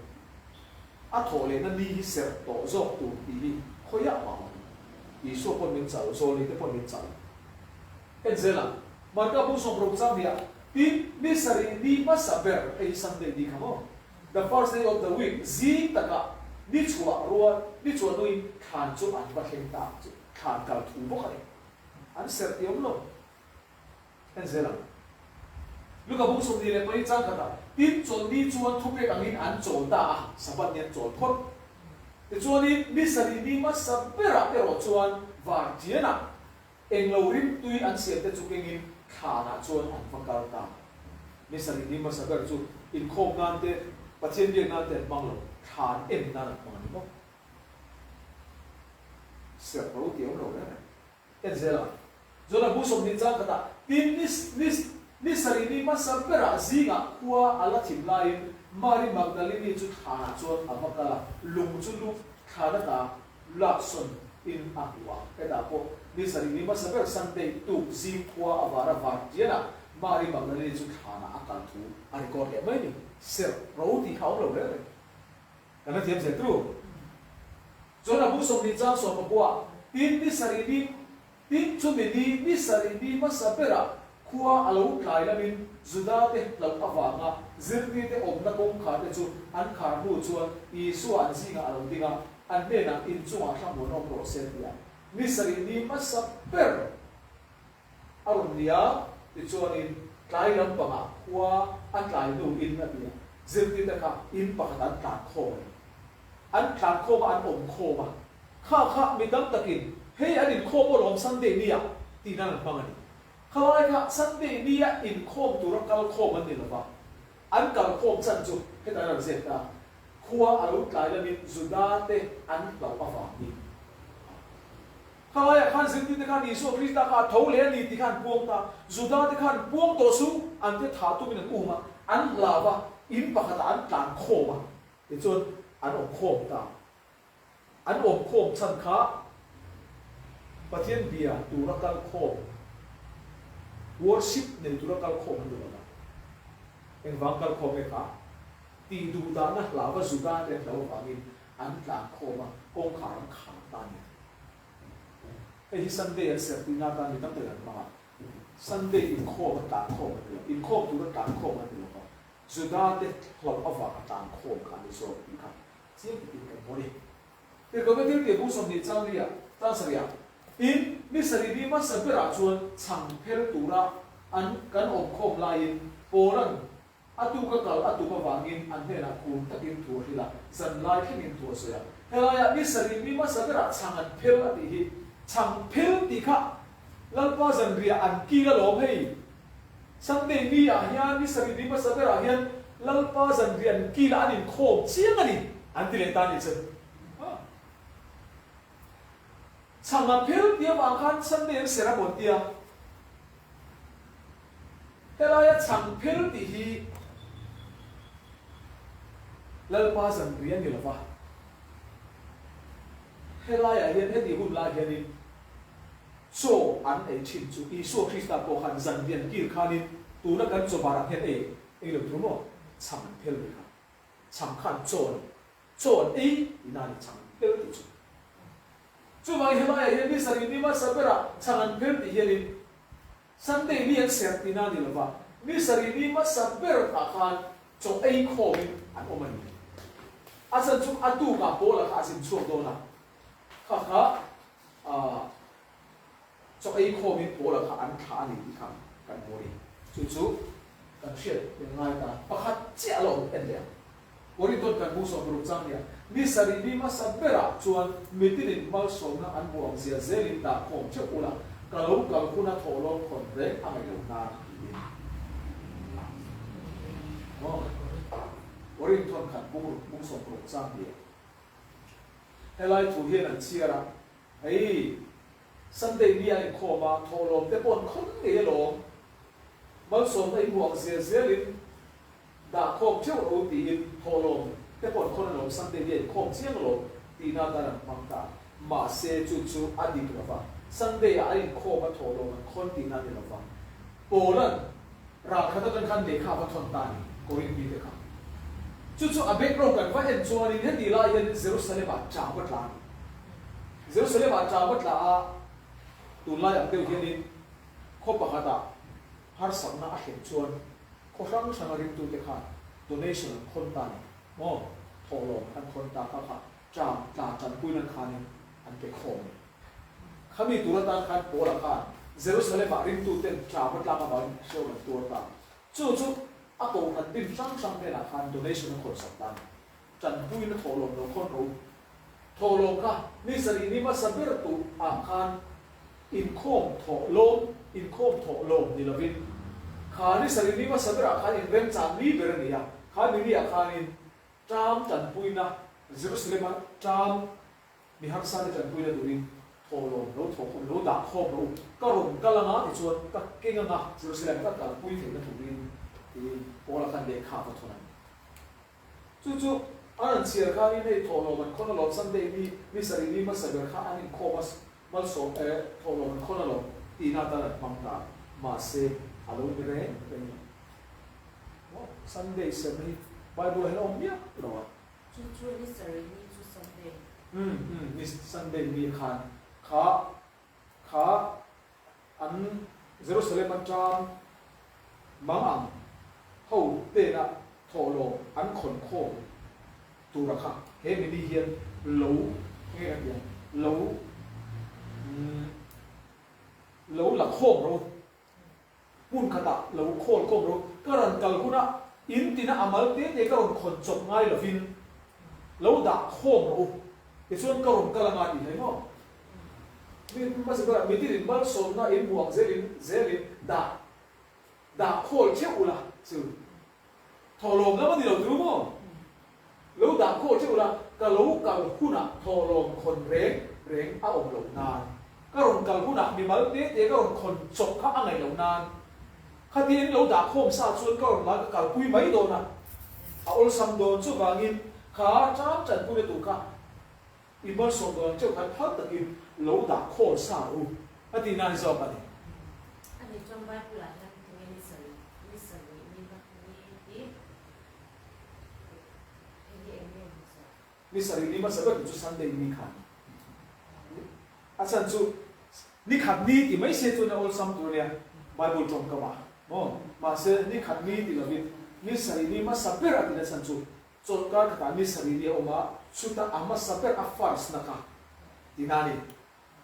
a thawh lehna ni hi serh tawh zawk tur tih hi khawiah mah awm lo. Isua pawn min chal, zawlneite pawn min chal. En zel ang, Marka bu sawmruk chang hniah, Tin, ni sarih ni hmasa ber hei Sunday ni kha maw? The first day of the week, zing takah ni chhuah rual, ni chhuah hnuin thlan chu an va thleng ta ang chu, thlan kal thu bawk a ni. An serh tih awm lo. En zel ang. Luka bung 24 chang khatah, Tin, chawlhni chuan thupek angin an chawl ta a, Sabbath ni an chawl phawt. Tichuanin, ni sarih ni hmasa berah erawh chuan vartianah Englo rim tui an siam te chu kengin thlanah chuan an va kal ta. Ni sarih ni hmasa ber chu inkhawm nan te, Pathian biak nan te an hmang lo, thlan em nan an hmang a ni maw? Serh ro tih a awm lo reng reng. En zel ang. Jona bu 20 chang khatah, Tin, ni ni ni sarih ni hmasa berah zingah khua a la thim laiin Mari Magdalini chu thlanah chuan a va kal a, lung chu lu thlan ata Lakson in a hmu a, hetah pawh ni sarih ni hmasa ber Sunday tuk zing khua a var a var tian a, Mari Magdalene chu thlanah a kal thu a record leh mai ni. Serh ro tih kha a awm lo reng reng. Kan la thiam zel tru. Chuan a bu 20 chang 19 tin ni sarih ni tin chumi ni ni sarih ni hmasa berah khua a lo tlai lamin Juda te hlauh avanga zirtirte awmna kawngkhar te chu an khar hnu chuan Isua an zingah a lo ding a, An hnenah inchungah thlamuan awm rawh se tia ni sarih ni hmasa ber a rawn ni a, tichuanin tlai lampangah khua a tlai hnuin a ti a, zirtirte kha in pakhat an tlan khawm a ni. An tlan khawm a, an awm khawm a, kha kha mi tam takin hei an inkhawm aw lawm Sunday nia tih nan an hmang a ni. Khalai kha Sunday nia inkhawm tura kal khawm an ni lova, an kal khawm chan chu hetah an rawn zep ta. Khua a lo tlai lamin Juda te an hlauh avangin khalaiah khan zirtirte khan Isua Krista kha a tho leh a ni tih kha an puang ta. Juda te khan puang tawh su an te thah tumin an um a, an hlau a, in pakhatah an tlan khawm a, tichuan an awm khawm ta. An awm khawm chhan kha Pathian bia tura kal khawm, worship nei tura kal khawm an ni lo va. Engvang kal khawm nge kha? Tih duh dahna hlauva Juda te an hlau avangin an tlan khawm a, kawngkhar an khar ta a ni. Hei hi Sunday an serh tihna atan mi tam takin an hmang a. Sunday inkhawm a tlan khawm an ni lo, inkhawm tura tlan khawm an ni lo va, Juda te hlauh avanga tlan khawm kha an ni zawk tih kha Chiang takin kan hmu a ni. Tirhkohna thil tih bung 20 chang ria, chang sarihah, Tin, ni sarih ni hmasa berah chuan chhang phel tura an kan awm khawm laiin Paula'n a tuka kal a tum avangin an hnenah khum takin thu a hrilh a, zan lai thlengin thu a sawi a. Helaiah ni sarih ni hmasa berah chhang an phel a tih hi chhang phel tih kha Lalpa zanriah an kil alawm hei. Sunday ni ah hian ni sarih ni hmasa berah hian Lalpa zanriah an kil ah an inkhawm chiang a ni an ti leh ta a nih chu. Chhang a phel tih avang khan Sunday an serh a maw an tia. Helaia chhang phel tih hi Lalpa zanriah a ni lova. Helaiah hian heti hun lai hianin Chaw an ei thin chu Isua Krista pawh khan zan lian kil khanin tuna kan chaw barah hian ei ei lo tur maw? Chhang an phel ve kha. Chhang khan chaw a ni. Chaw an ei tihna a ni chhang an phel tih chu. Chuvangin helaiah hian ni sarih ni hmasa berah chhang an phel tih hianin Sunday ni an serh tihna a ni lova, ni sarih ni hmasa ber ah khan chaw ei khawmin an awm a ni. A chan chu a tukah Paula kha a zin chhuak dawn a, kha kha Chaw ei khawmin Paula kha an thlah a ni tih kha kan hmu a ni. Chu chu kan hriat min ngai ta. Pakhat chiah a la awm en leh ang. Korinthon kan bu 60 chang nia ni sarih ni hmasa berah chuan mitinin malsawmna an hmu ang zia zelin dah khawm theuh ula, ka lo kal huna thawhlawm khawn reng a ngaih loh nan tiin. Korinthon khat bung 60 chang nia. Helai thu hian an chhiar a, hei. Sunday ni a inkhawm a, thawhlawm te pawh an khawn ngei alawm. Malsawmna inhmuh ang zel zelin dah khawm theuh rawh u tiin thawhlawm te pawh an khawn alawm, Sunday ni a inkhawm chiang alawm tihna atan an hmang ta. Mahse chu chu a dik lo va, Sunday ah an inkhawm a thawhlawm an khawn tihna a ni lo va. Paula'n ralkhat atang khan lehkha a va thawn ta a ni, Korinth mite kha. Chu chu a background kan va en chuanin heti lai hianin Jerusalem-ah ṭam a tla a ni. Jerusalem-ah ṭam a tla a, tunlai ang deuh hianin khaw pakhatah harsatna a thlen chuan khaw hrang hranga ringtute khan donation an khawn ta a ni maw? Thawhlawm an khawn ta kha kha ṭam tla ṭanpuina khanin an pe khawm a ni. Khami tur atan khan Paula khan Jerusalem-ah ringtuten ṭam a tlak avangin hrehawm an tuar ta. Chu chu a kohhran din hrang hrang hnenah khan donation a khawnsak ta a ni. Ṭanpuina thawhlawm lo khawn ro. Thawhlawm kha ni sarih ni hmasa ber tu ah khan inkhawm thawhlawm, inkhawm thawhlawm ni lovin, kha ni sarih ni hmasa berah khan inremchang ni ber a ni a, kha ni ni ah khanin ṭam ṭanpuina, Jerusalem-a ṭam mi harsa te ṭanpuina turin thawhlawm lo thawhkhawm, lo dahkhawm rawh u, ka rawn kal anga tichuan ka keng anga Jerusalem ka kalpui theihna turin tiin Paula khan lehkha a va thawn a ni. Chu chu an rawn chhiar khanin hei thawhlawm an khawn alawm Sunday ni ni sarih ni hmasa ber kha an inkhawm a malsawm e thawhlawm an khawn alawm tihna atan an hmang ta mahse a lo ni reng reng lo maw Sunday serna hi Bible ah hian a awm miah lo a. Chu chu ni sarih ni chu Sunday. Umm umm ni Sunday ni khan kha kha An Jerusalem atang mang ang ho tena thawhlawm an khawn khawm tura kha he mini hian lo nge ka ti ang lo lo la khawm ro hmun khatah lo khawl khawm ro ka rawn kal huna in tina a mal te te ka rawn khawn chawp ngai lovin lo dah khawm rawh u tichuan ka rawn kal anga tih hlei maw. Mi hmasa berah mitin malsawmna in hmu ang zelin zelin dah dah khawl theuh ula chu thawhlawm lam a ni lo tur maw? Lo dah khawl theuh ula ka lo kal hunah thawhlawm khawn reng reng a awm loh nan ka rawn kal hunah mimal te te ka rawn khawn chawp kha a ngaih loh nan khatin lo dah khawm sa chuan ka rawn la ka kalpui mai dawn a a awlsam dawn chuvangin kha tan tanpuina tur kha I malsawm dawn teuh khan phal takin lo dah khawl sa u a tih nan zawk a ni. A ni chuan Bible ah hian tinge ni sarih, ni sarih, ni ni hi hei hi eng nge ni zawk? Ni sarih ni hmasa ber chu Sunday ni khan a chhan chu ni khat ni ti mai se chuan a awlsam tur a nia Bible tawngkam ah maw mahse ni khat ni ti lovin ni sarih ni hmasa ber a tihna chhan chu Chawlhkar khatah ni sarih ni a awm a, chutah a hmasa ber a first na kha tina a ni.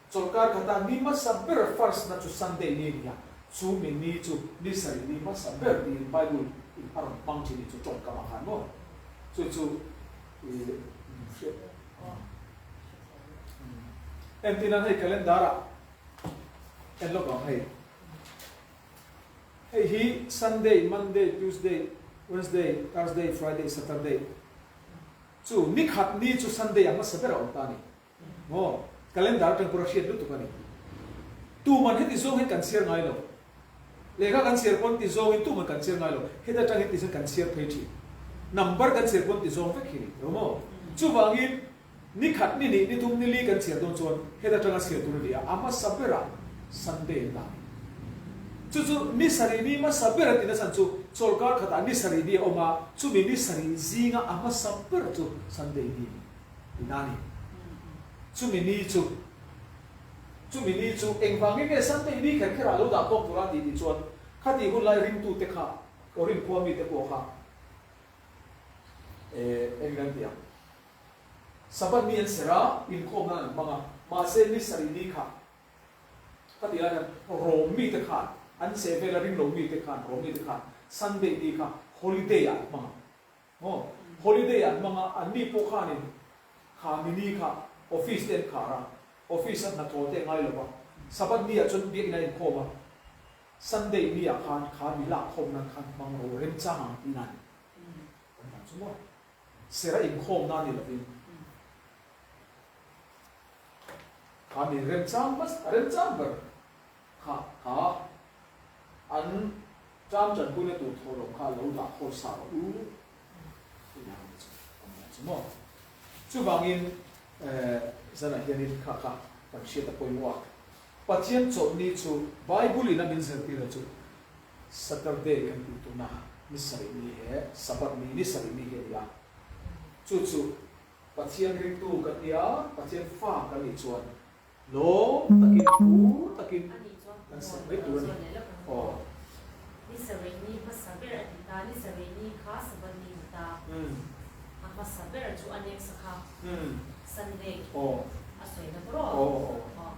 Chawlhkar khatah ni hmasa ber first na chu Sunday ni a ni a, chu mi ni chu ni sarih ni hmasa ber tiin Bible in a rawn hmang thin ni chu tawngkam ah khan maw? Chu chu i hriat Entirnan hei calendar ah en lawk ang hei. Hei hi Sunday, Monday, Tuesday, Wednesday, Thursday, Friday, Saturday chu ni khat ni chu Sunday a hmasa ber a awm ta a ni. Maw? Calendar atang pawh a hriat lutuk a ni. Tuman heti zawng hian kan chhiar ngai lo. Lehkha kan chhiar pawn ti zawngin tuman kan chhiar ngai lo. Heta atang hian ti chuan kan chhiar phei thin. Number kan chhiar pawn ti zawng vek hi ni. Ro maw? Chuvangin ni khat, ni hnih, ni thum, ni li kan chhiar dawn chuan heta tanga chhiar tur a ni a, a hmasa berah Sunday an dah a ni. Chu chu ni sarih ni hmasa ber a tihna chhan chu chawlhkar khatah ni sarih ni a awm a, chumi ni sarih zinga a hmasa ber chu Sunday ni a ni tihna a ni. Chumi ni chu chumi ni chu engvangin nge Sunday ni kher kherah lo dah khawm tura tih tih chuan khatih hun lai ringtute kha, Korinth khua mite pawh kha eng an ti ang? Sabbath ni an serh a, inkhawm nan an hmang a, mahse ni sarih ni kha ka tih lai khan Rom mite khan an cheh vel a, ringlo mite khan Rom mite khan Sunday ni kha holiday ah an hmang a, maw? Holiday ah an hmang a, an ni pawh khanin kha mi ni kha office te an khar a, office a hnathawh te a ngai lo va, Sabbath ni ah chuan biakinn a inkhawm a, Sunday ni ah khan kha mi lakkhawm nan khan hmang ro remchang ang tihna a ni. Kan dan chu maw? Sera inkhawmna ni lovin. Kha mi remchang hmasa, remchang ber kha kha an ṭam ṭanpuina tur thawhlawm kha lo dah khawl sa rawh u tih ang chu a ni ang chu maw. Chuvangin zanah hianin kha kha kan hriat a pawimawh a, Pathian chawlhni chu Bible in a min zirtirna chu Saturday kan tih tuna ni sarih ni he Sabbath ni ni sarih ni hi a ni a, chu chu Pathian ringtu kan ni a, Pathian fa kan nih chuan lawm takin, phur takin kan sak mai tur a ni. Aw. Ni sarih ni hmasa ber a ti ta, ni sarih ni kha Sabbath ni ni ta. A hmasa ber chu a next a kha Sunday a sawi na bawr aw. Aw.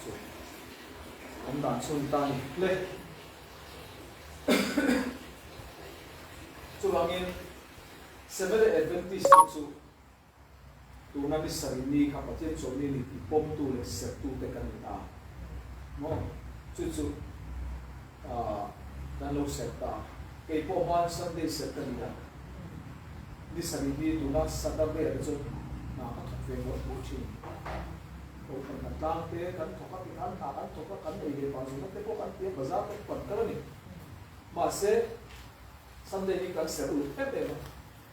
Chu awm dan chhun ta ni hle. Chuvangin Seventh-day Adventist te chu tuna ni sarih ni kha Pathian chawlhni ni tih pawmtu leh sertute kan ni ta maw? Chu chu kan lo serh ta. Kei pawh hman Sunday serh ka ni a. Ni sarih ni tuna Saturday ah te chuan hna ka thawk ve mawlh mawlh thin. Kohhran kan tlang te kan thawk a, tikhan hna kan thawk a, kan ei ve pah zawhna te pawh kan ti a, bazar te pawh kan kal a ni. Mahse, Sunday hi kan serh uluk em em a.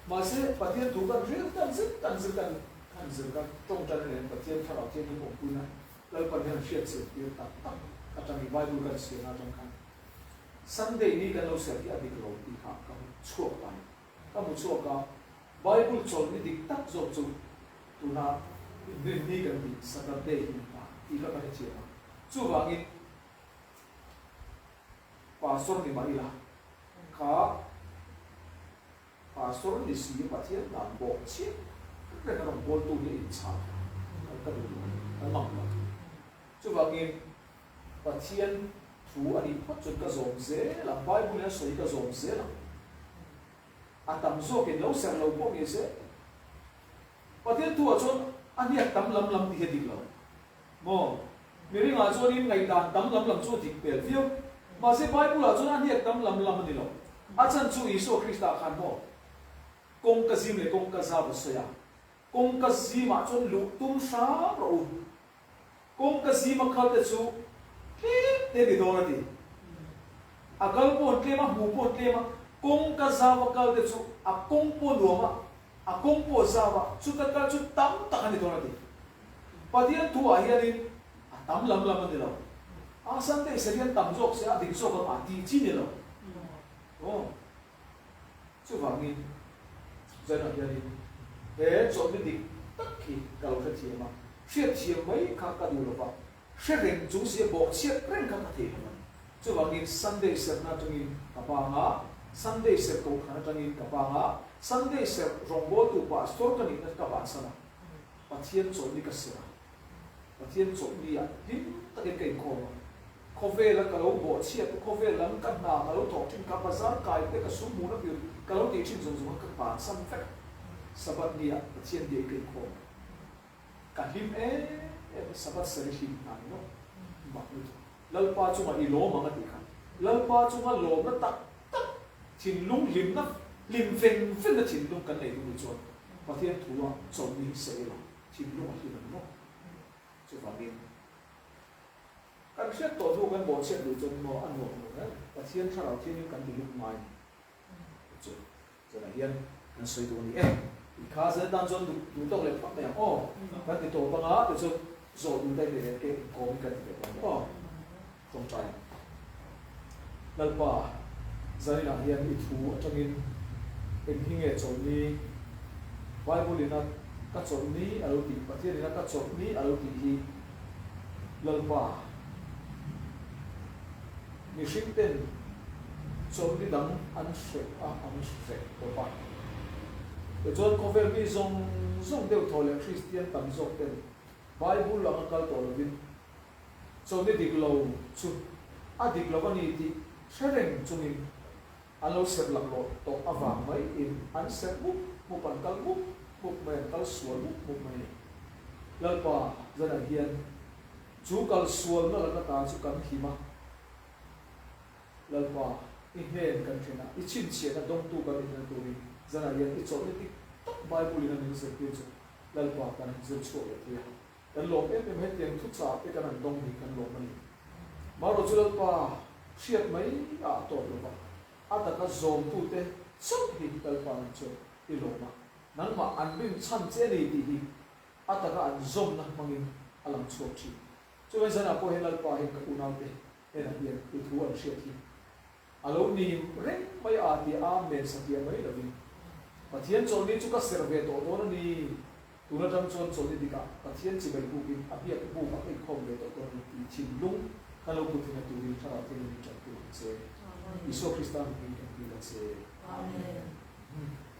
Mahse, Pathian thu kan ril tan zir tan zir kan han zir kan tawngtan a nen Pathian thlarau thianghlim awmpuina Lalpan hian hriat chhiat tir tak tak atangin Bible kan chhiarna atang khan Sunday ni kan lo serh hi a dik lo tih kha ka hmu chhuak ta ni. Ka hmu chhuak a, Bible chawlhni dik tak zawk chu tuna Inrinni kan tih Saturday hi ni ta tih kha ka hrethiam a. Chuvangin Pastor ni mah ila kha Pastor ni si Pathian dan bawk chiah reng a rawn bawltu hi a inchhal kha ka duh lo a ni, ka ngam lo. Chuvangin Pathian thu a nih phawt chuan ka zawm zel ang, Bible in a sawi ka zawm zel ang. A tam zawkin lo serh lo pawh ni se, Pathian thu ah chuan a hniak tam lam lam tih hi a dik lo maw? Miringah chuanin ngaihdan tam lam lam chu a dik hmel viau. Mahse Bible ah chuan a hniak tam lam lam a ni lo. A chhan chu Isua Krista khan maw kawngka zim leh kawngka zau a sawi a, kawngka zimah chuan luh tum hram rawh u. Kawngka zima kal te chu tlem te ni dawn a ti. A kal pawh an tlem a, hmuh pawh an tlem a, kawngka zau a kal te chu a kawng pawh nuam a, a kawng pawh zau a, chuta kal chu tam tak a ni dawn a ti. Pathian thu ah hianin a tam lam lam a ni lo. A Sunday ser hian tam zawk se a dik zawk ang a tih chi ni lo. Aw. Chuvangin zanah hianin he chawlhni dik tak hi ka lo hrethiam a, hriatthiam mai kha ka duh lo va, hre reng chung sia bawhchhiat reng kha ka thei lo a ni. Chuvangin Sunday serhna atangin ka bang a, Sunday serh kohhran atangin ka bang a, Sunday serh rawngbawltu pastor ka nihna ka bansan a, Pathian chawlhni ka serh a. Pathian chawlhni ah hlim takin ka inkhawm a, khawvela ka lo bawhchhiat te, khawvel lam ka hna ka lo thawk thin, ka bazar kai te, ka sum hmuhna tur ka lo tih thin zawng zawng kha ka bansan vek a, Sabbath ni ah Pathian biain ka inkhawm a, ka hlim em em a, Sabbath sarih hlim hna ni maw? Mak lutuk. Lalpa chungah i lawm ang a tih kha, Lalpa chunga lawmna tak tak, thinlung hlimna, hlim veng vengna thinlung kan nei duh ni chuan Pathian thu ah chawlhni hi sawi ila. Thinlung a hlim ang maw? Chuvangin, kan hriat tawh hnu kan bawhchhiat duh chuan maw a nuam lo reng. Pathian thlarau thiangin kan ti luk ngai ni. Chu zanah hian kan sawi duh a ni e. I kha zel tan chuan duh duh tawk leh phawt mai ang aw. Kan ti tawp anga tichuan zawh duh daih leh ke inkawmin kan ti leh tawh ang aw. Tawngtai. Lalpa, zaninah hian i thu atangin eng hi nge chawlhni? Bible-in a ka chawlhni a lo tih, Pathianin a ka chawlhni a lo tih hi Lalpa, mihringten chawlhni dang an hreh a, an hreh tawp a. Tichuan khawvel mi zawng zawng deuh thaw leh Kristian tam zawkten Bible anga kal tawh lovin Chawlhni dik lo chu a dik lo a ni tih hre reng chungin an lo serh laklawh tawh avang maiin an serh mup mup, an kal mup mup mai, an kal sual mup mup mai a ni. Lalpa zanah hian chu kal sualna laka ta chu kan him a, Lalpa i hnen kan then a, i chhinchhiahna dawngtu kan inhna turin zanah hian i chawlhni dik tak. Bible in a min zirtir chu Lalpa kan han zir chhuak leh thei a. Kan lawm em em hetiang thuchah te kan han dawng hi kan lawm a ni. Marawh chu Lalpa hriat mai ah a tawp lo va, a taka zawmtute chauh hi Lalpa nan chuan i lawm a, nangmah an rin chhan che a ni tih hi a taka an zawmna hmangin a lang chhuak thin. Chuvang zanah pawh hian Lalpa hian ka unaute hnenah hian i thu an hriat hi a lo ni reng mai a tia Amen satliah mai lovin Pathian chawlhni chu ka serh ve tawh dawn a ni, tun atang chuan chawlhni dikah Pathian chibai bukin a biak buk a ka inkhawm ve tawh dawn a ni tih thinlung kan lo put thina turin Thlarau Thianghlim in tanpui ang che. Isua Krista hmingin kan dil a che. Amen.